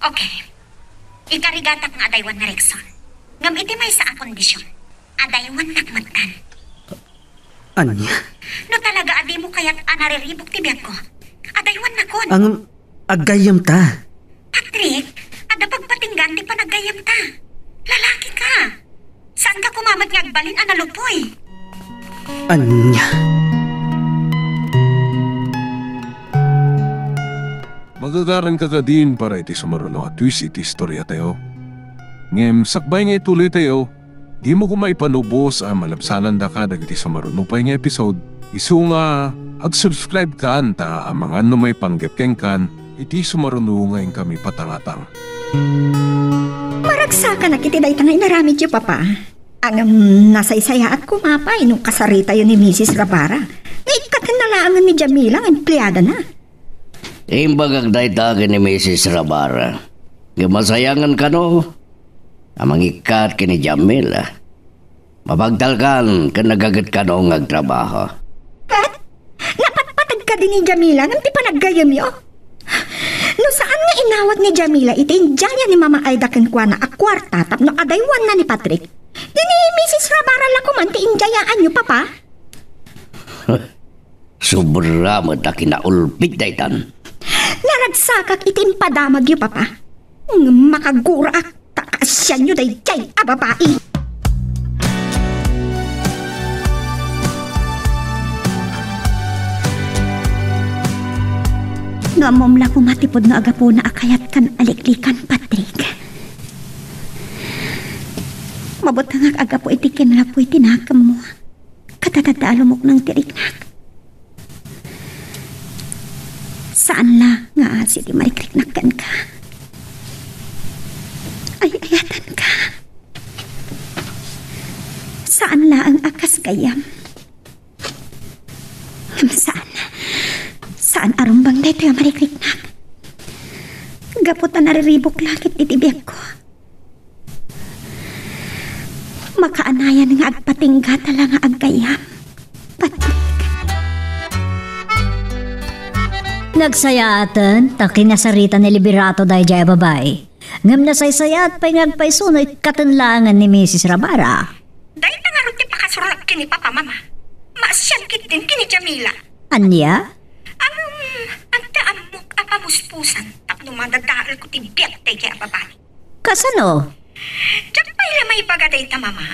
Okay. Ikarigatak nga adaywan ni Rexon. Ngem iti maysa a kondisyon, adaywannak metten. Ania? No talaga a dimo kayat a nariribuk ti biagko, adaywannakon. Ngem, aggayyemta. Patrick, adda pagpatinggaan ti panaggayyemta. Lalaki ka. Saan ka kumamat nga agbalin a nalupoy? Ania? Magagaran ka kadin para iti sumaruno a twist iti istorya tayo. Ngem sakbay nga ituloy tayo, dimo koma ipanubos a malabsanandaka dagiti sumaruno pay nga episode. Isu nga, ag-subscribe kan ta amangan no maipanggep kenkan iti sumaruno nga inkami patangatang. Maragsakanak iti dayta nga inaramidyo, Papa. Ngem nasaysayaat koma pay no kasaritayo ni Misis Rabara nga ikkatenna laengen ni Jamila nga empleadana. Imbagak dayta ken ni Misis Rabara. Ngem masayangan kano a mangikkat ken ni Jamila. Mapagtalkan ken nagaget kano nga agtrabaho. Ket napatpateg kadi ni Jamila ngem ti panaggayyemyo? No saan nga inawat ni Jamila iti indiaya ni Mama Aida kenkuana a kuarta tapno adaywanna ni Patrick, di ni Misis Rabara la koman ti indiayaanyo, Papa? Sobra met a kinaulbit daytan. Naragsakak iti impadamagyo, Papa. Ngem makagurak ta kaasianyo daydiay a babai. No ammom la koma ti pudno a gapuna a kayatkan a liklikan, Patrick. Mabutengak a gapu iti kinalapuy ti nakemmo. Ket adda a lumukneng ti riknak. Saan la nga asi ti marikriknak kenka. Ay-ayatenka. Saan laeng a kas gayyem. Ngem saan, saan a rumbeng daytoy a marikriknak. Gapu ta nariribuk la ket iti biagko. Makaanayan nga agpatingga ta la nga aggayyem, Patrick. Nagsayaaten ta kinasarita ni Liberato daydiay a babai. Ngem nasaysayaat pay nga agpayso no ikkaten laengen ni Misis Rabara. Dayta ngarud ti pakasuronak ken ni Papa, Mama. Maasian ketdin ken ni Jamila. Ania? Ngem, adda ammok a pamuspusan tapno madadaelko ti biag daydiay a babai. Kasano? Diak pay la maibaga dayta, Mama.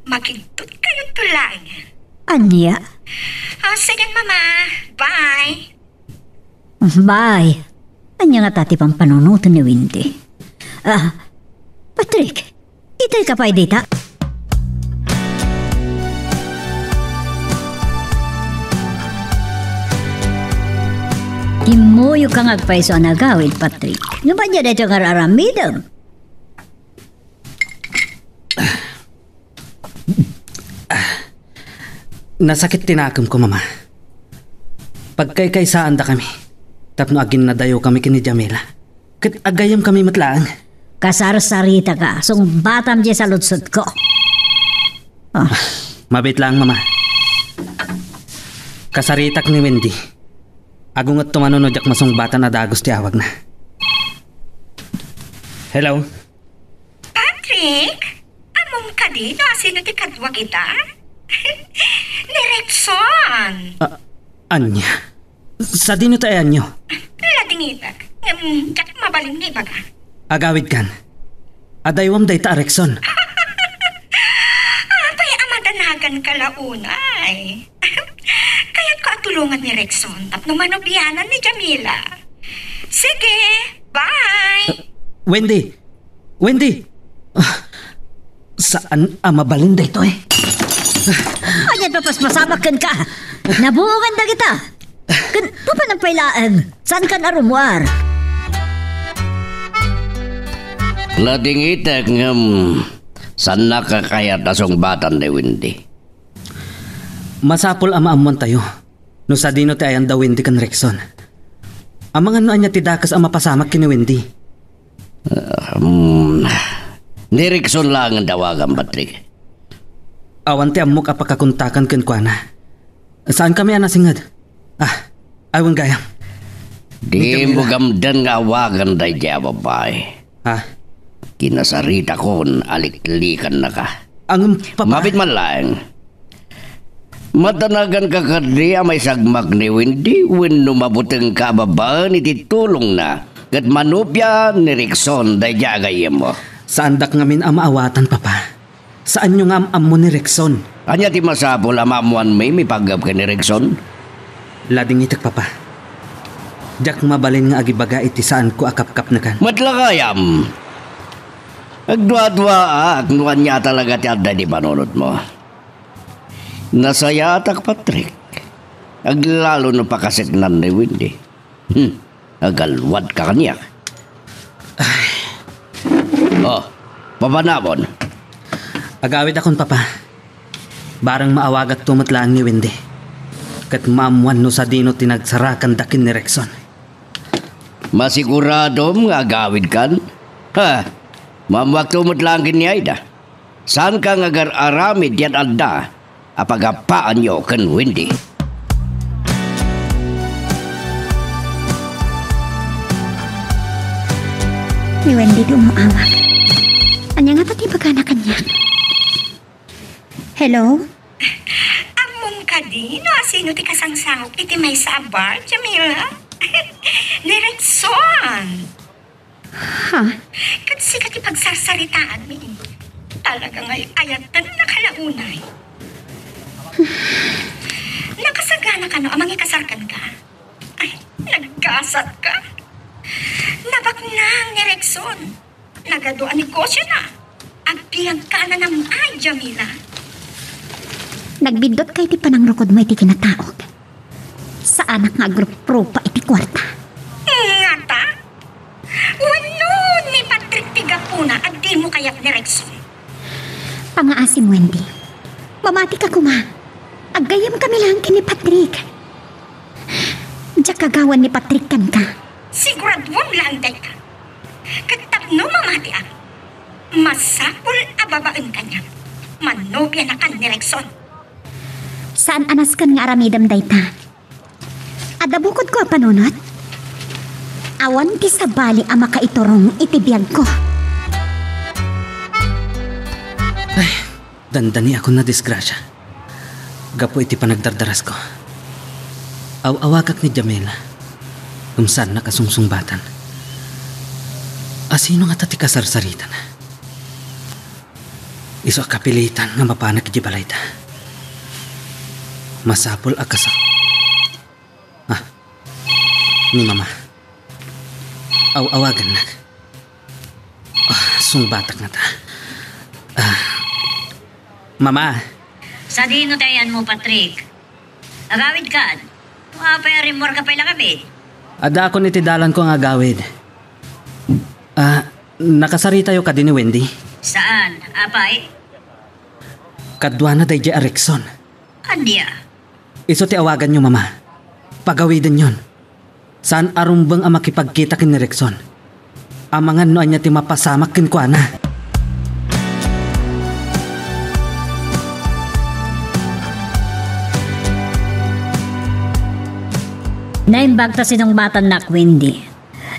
Makiddut kayonto laeng. Ania? Ah, sige, Mama. Bye. Bye. Ania ngata ti pampanunoten ni Wendy? Ah, Patrick, itay ka pay dita? Kimmuyogka nga agpayso a nagawid, Patrick. Ngem ania daytoy nga ar-aramidem? Nasakit ti nakemko, Mama. Pagkaykaysaandakami tapno aginnadayokami ken ni Jamila. Ket agayyemkami met laeng. Kasarsaritaka, sungbatam diay saludsodko. Ah. Mabiit laeng, Mama. Kasaritak ni Wendy. Agungetto manen no diak masungbatan a dagus ti awagna. Hello? Patrick? Ammom kadi no asino ti kaduak ita? Ni Rexon. Ah, ania? Sadino ti ayanyo? Ladingitek. Ngem, diak mabalin nga ibaga. Agawidkan. Adaywam dayta a Rexon. Apay a madanaganka la unay? Kayatko a tulongan ni Rexon tapno manobianan ni Jamila. Sige, bye! Wendy! Wendy! Ah, saan a mabalin daytoy? Ania ti mapaspasamak kenka? Nabuongan dagita. Ken papanam pay laeng, saankan a rummuar? Ladingitek ngem saannaka kayat a sungbatan ni Wendy. Masapul a maammoantayo no sadino ti ayan da Wendy ken Rexon. Amangan no ania ti dakes a mapasamak ken ni Wendy. Um, ni Rickson laeng ti awagam, Patrick. Awan ti ammok a pakakontakan kenkuana. Saankami a nasinged. Ah, ay, wen gayam. Dimo gamden nga awagan daydiay a babai. Ha? Kinasaritakon a liklikannaka. Ngem, Papa? Mabit man laeng. Matanaganka kadi a maisagmak ni Wendy wenno mabutengka a babaen iti tulongna ket manupia ni Rickson daydiay a gayyemmo? Saandak ngamin a maawatan, Papa. Saanyo nga am-ammo ni Rickson. Ania ti masapul a maammoanmi maipaggep ken ni Rickson? Ladingitek, Papa. Diak mabalin nga agibaga iti saanko a kapkapnekan. Met la gayam. Agduaduaak no ania talaga ti adda iti panunotmo. Nasayaatak, Patrick. Aglalo no pakaseknan ni Wendy. Hmm, agalwadka kaniak. Ay. Oh, papanawon. Agawidakon, Papa. Bareng maawagakto met laeng ni Wendy. Ket maammoan no sadino ti nagsarakanda ken ni Rickson. Masiguradom nga agawidkan? Ha, maammoakto met laeng ken ni Aida. Saanka nga agar-aramid ti ad-adda a pagappaanyo ken Wendy. Ni Wendy ti umaawag. Ania ngata ti ibagana kaniak? Hello? Ammom kadi no asino ti kasangsangok iti maysa a bar, Jamila? Ni Rickson. Ha? Ket sika ti pagsarsaritaanmi. Talaga nga ay-ayatennaka la unay. Nakasagana kano a mangikasar kenka? Ay, naggasat ka. Nabaknang ni Rickson. Nagadu a negosiona. Agbiag ka a nanam-ay, Jamila. Nagbiddutka iti panangrukodmo iti kinataok. Saanak nga agruprupa iti kuarta. Ngata? Wenno ni Patrick ti gapuna a dimo kayat ni Rickson? Pangaasim, Wendy. Mamatika koma. Aggayyemkami laeng ken ni Patrick. Diak agawan ni Patrick kenka. Siguraduam laeng dayta. Ket tapno mamatiak, masapul a babaen kaniak. Manobianakan ni Rickson. Saan a nasken nga aramidem dayta. Adda bukodko a panunot? Awan ti sabali a makaiturong iti biagko. Ay, dandaniakon a disgrasia. Gapu iti panagdardarasko, aw-awagak ni Jamila. Ngem saannak a sungsungbatan. Asino ngata ti kasarsaritana? Isu a kapilitan nga mapanak iti balayda. Masapul a kasa-, ah, ni Mama. Aw-awagannak. Ah, sungbatak ngata. Ah, Mama. Sadino ti ayanmo, Patrick? Agawidkan. No apay a rimmuarka pay la kami. Addaakon iti dalanko nga agawid. Ah, nakasaritayo kadi ni Wendy? Saan? Apay? Kaduana daydiay a Rickson. Ania? Isu ti awaganyo, Mama. Pagawidenyon. Saan a rumbeng a makipagkita ken ni Rickson. Amangan no ania ti mapasamak kenkuana. Naimbag ta sinungbatannak, Wendy.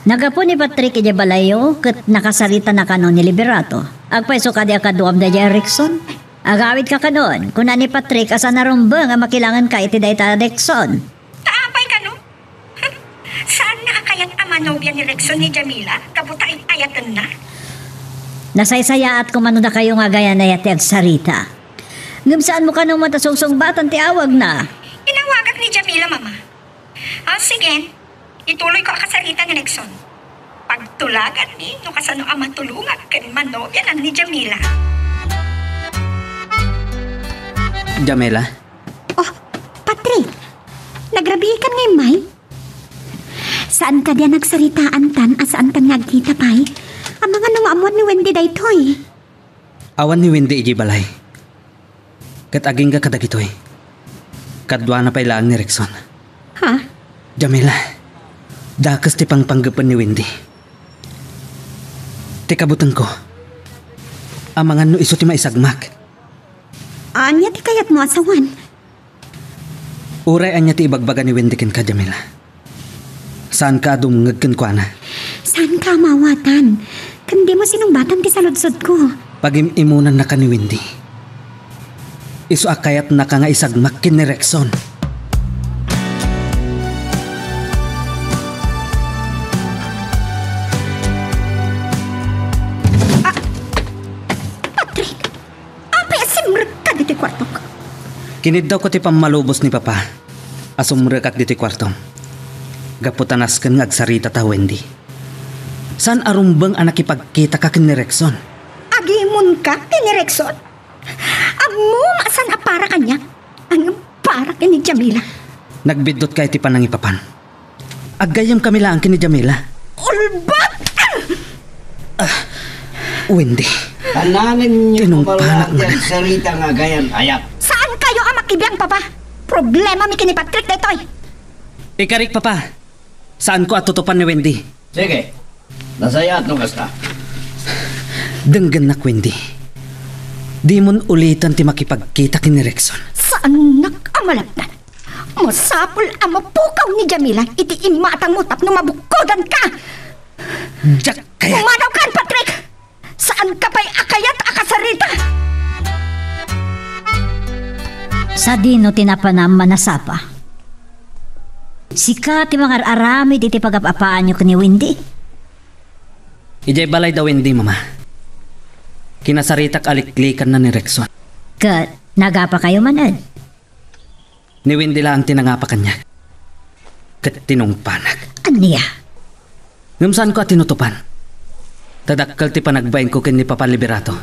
Naggapu ni Patrick idiay balayyo ket nakasaritana kano ni Liberato. Agpayso kadi a kaduam daydiay a Rickson? Agawidka kanon, kuna ni Patrick a saan a rumbeng a makilangenka iti dayta a Rickson. Ta apay kano? Saanna a kayat a manobia ni Rickson ni Jamila gapu ta ay-ayatenna? Nasaysayaat koma no dakayo nga agayan aya ti agsarita. Ngem saanmo kano met a sungsungbatan ti awagna? Inawagak ni Jamila, Mama. Ah, sige. Ituloyko a kasarita ni Rickson. Pagtulaganmi no kasano a matulongak ken manobianan ni Jamila. Jamila? Oh, Patrick! Nagrabiikan nga immay? Saan kadi a nagsaritaantan a saantan nga agkita pay? Amangan no maammuan ni Wendy daytoy. Awan ni Wendy idiay balay. Ket agingga kadagitoy, kaduana pay laeng ni Rickson. Ha? Jamila, dakes ti pangpanggepen ni Wendy. Ti kabutengko, amangan no isu ti maisagmak. Ania ti kayatmo a sawen? Uray ania ti ibagbaga ni Wendy kenka, Jamila, saanka a dumngeg kenkuana. Saanka a maawatan. Ken dimo sinungbatan ti saludsodko. Pagim-imunannaka ni Wendy. Isu a kayatnaka nga isagmak ken ni Rexon. Ah! Patrick! Apay a simrekka ditoy kuartok? Kiniddawko ti pammalubos ni Papa a sumrekak ditoy kuartom. Gapu ta nasken nga agsaritata, Wendy. Saan a rumbeng a nakipagkitaka ken ni Rexon. Agimonka ken ni Rexon? Ammom a saan a para kaniak, ngem para ken ni Jamila. Nagbiddutkayo ti panangipapan. Aggayyemkami laeng ken ni Jamila. Ulbod! Ah, Wendy. Kananenyo Tinungpanak pamalaati man. Ang sarita nga agayan-ayat. Saankayo a makibiang, Papa. Problemami ken ni Patrick daytoy. Ikarik, Papa. Saanko a tutupan ni Wendy. Sige. Nasayaat no kasta. Denggennak, Wendy. Dimon ulitan ti makipagkita ken ni Rexon. Saannak a malabnan. Masapul a mapukaw ni Jamila iti imatangmo tapno mabukkodanka. Diak kayat. Pumanawkan, Patrick! Saanka pay a kayat a kasarita? Sadino ti napanam a nasapa? Sika ti mangar-aramid iti pagap-apaanyo ken ni Wendy? Idiay balay da Wendy, Mama. Kinasaritak a liklikanna ni Rexon. Ket nagapakayo manen? Ni Wendy laeng ti nangapa kaniak. Ket tinungpanak. Ania? Ngem saanko a tinutupan. Ta dakkel ti panagbainko ken ni Papa Liberato.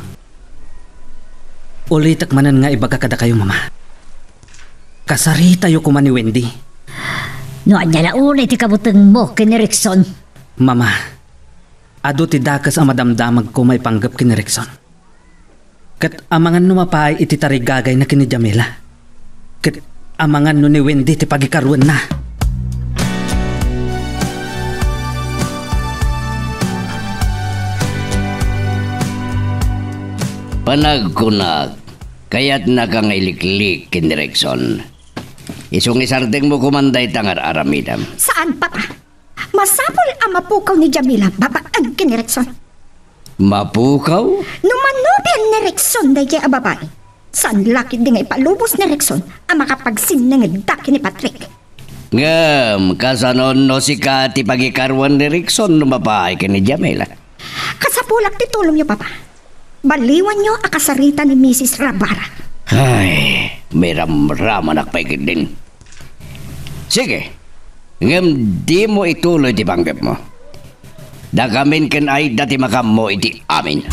Ulitek manen nga ibaga kadakayo, Mama. Kasaritayo koma ni Wendy. No ania la unay ti kabutengmo ken ni Rexon? Mama, adu ti dakes a madamdamagko maipanggep ken ni Rexon. Ket amangan no mapaay iti tarigagayna ken ni Jamila. Ket amangan no ni Wendy ti pagikaruenna. Panagkunak, kayatnaka nga iliklik ken ni Rexon. Isu nga isardengmo koman dayta nga ar-aramidem. Saan, Papa? Masapul a mapukaw ni Jamila babaen ken ni Rexon. Mapukaw? No manobian ni Rexon daydiay a babai, saan la ketdi nga ipalubos ni Rexon a makapagsinnangedda ken ni Patrick. Ngem, kasano no sika ti pagikaruen ni Rexon no mapaay ken ni Jamila? Kasapulak ti tulongyo, Papa. Baliwanyo a kasarita ni Misis Rabara. Ay, miramramanak pay ketdin. Sige, ngem dimo ituloy ti panggepmo. Dakamin ken Aida ti makaammo iti amin.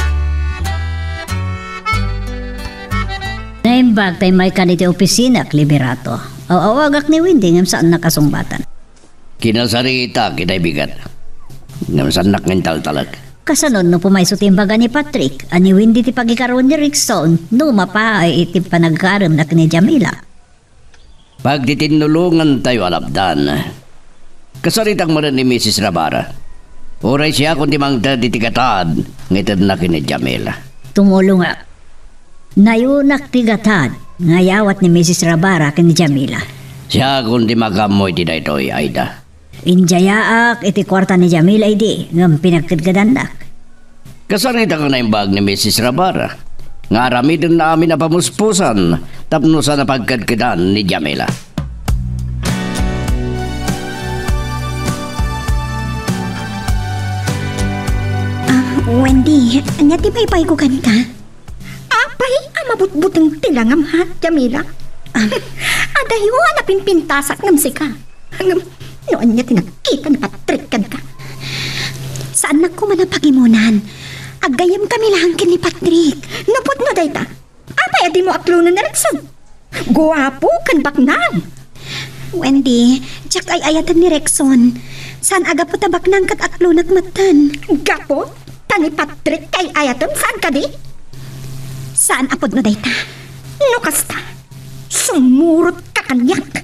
Naimbag ta immaykan iti opisinak, Liberato. Aw-awagak ni Wendy ngem saannak a sungbatan. Kinasaritak iti bigat. Ngem saannak nga intaltalek. Kasano no pumayso ti imbaga ni Patrick a ni Wendy ti pagikaruen ni Rexon no mapaay iti panagkaremna ken ni Jamila? Pagtitinnulongantayo a lapdan. Kasaritak manen ni Misis Rabara. Uray siakon ti mangted iti gatad nga itedna ken ni Jamila. Tumulongak. Nayunak ti gatad nga ayawat ni Misis Rabara ken ni Jamila. Siakon ti makaammo iti daytoy, Aida. Indiayaak iti kuarta ni Jamila idi ngem pinagkedkedannak. Kasaritak a naimbag ni Misis Rabara nga aramidenna amin a pamuspusan tapno saan a pagkedkedan ni Jamila. Ah, Wendy, ania ti paypayko kenka? Apay a mabutbuteng ti langam, ha, Jamila? Ah. Adayo a napinpintasak ngem sika. Ngem, no ania ti nakita ni Patrick kenka? Saannak koma a pagimunan. Aggayyemkami laeng ken ni Patrick. Napudno dayta. Apay a dimo aklonen ni Rexon? Guapo ken baknang. Wendy, diak ay-ayaten ni Rexon. Saan a gapu ta baknang ket aklonak metten. Gapu ta ni Patrick ti ay-ayatem, saan kadi? Saan a pudno dayta. No kasta, sumurotka kaniak.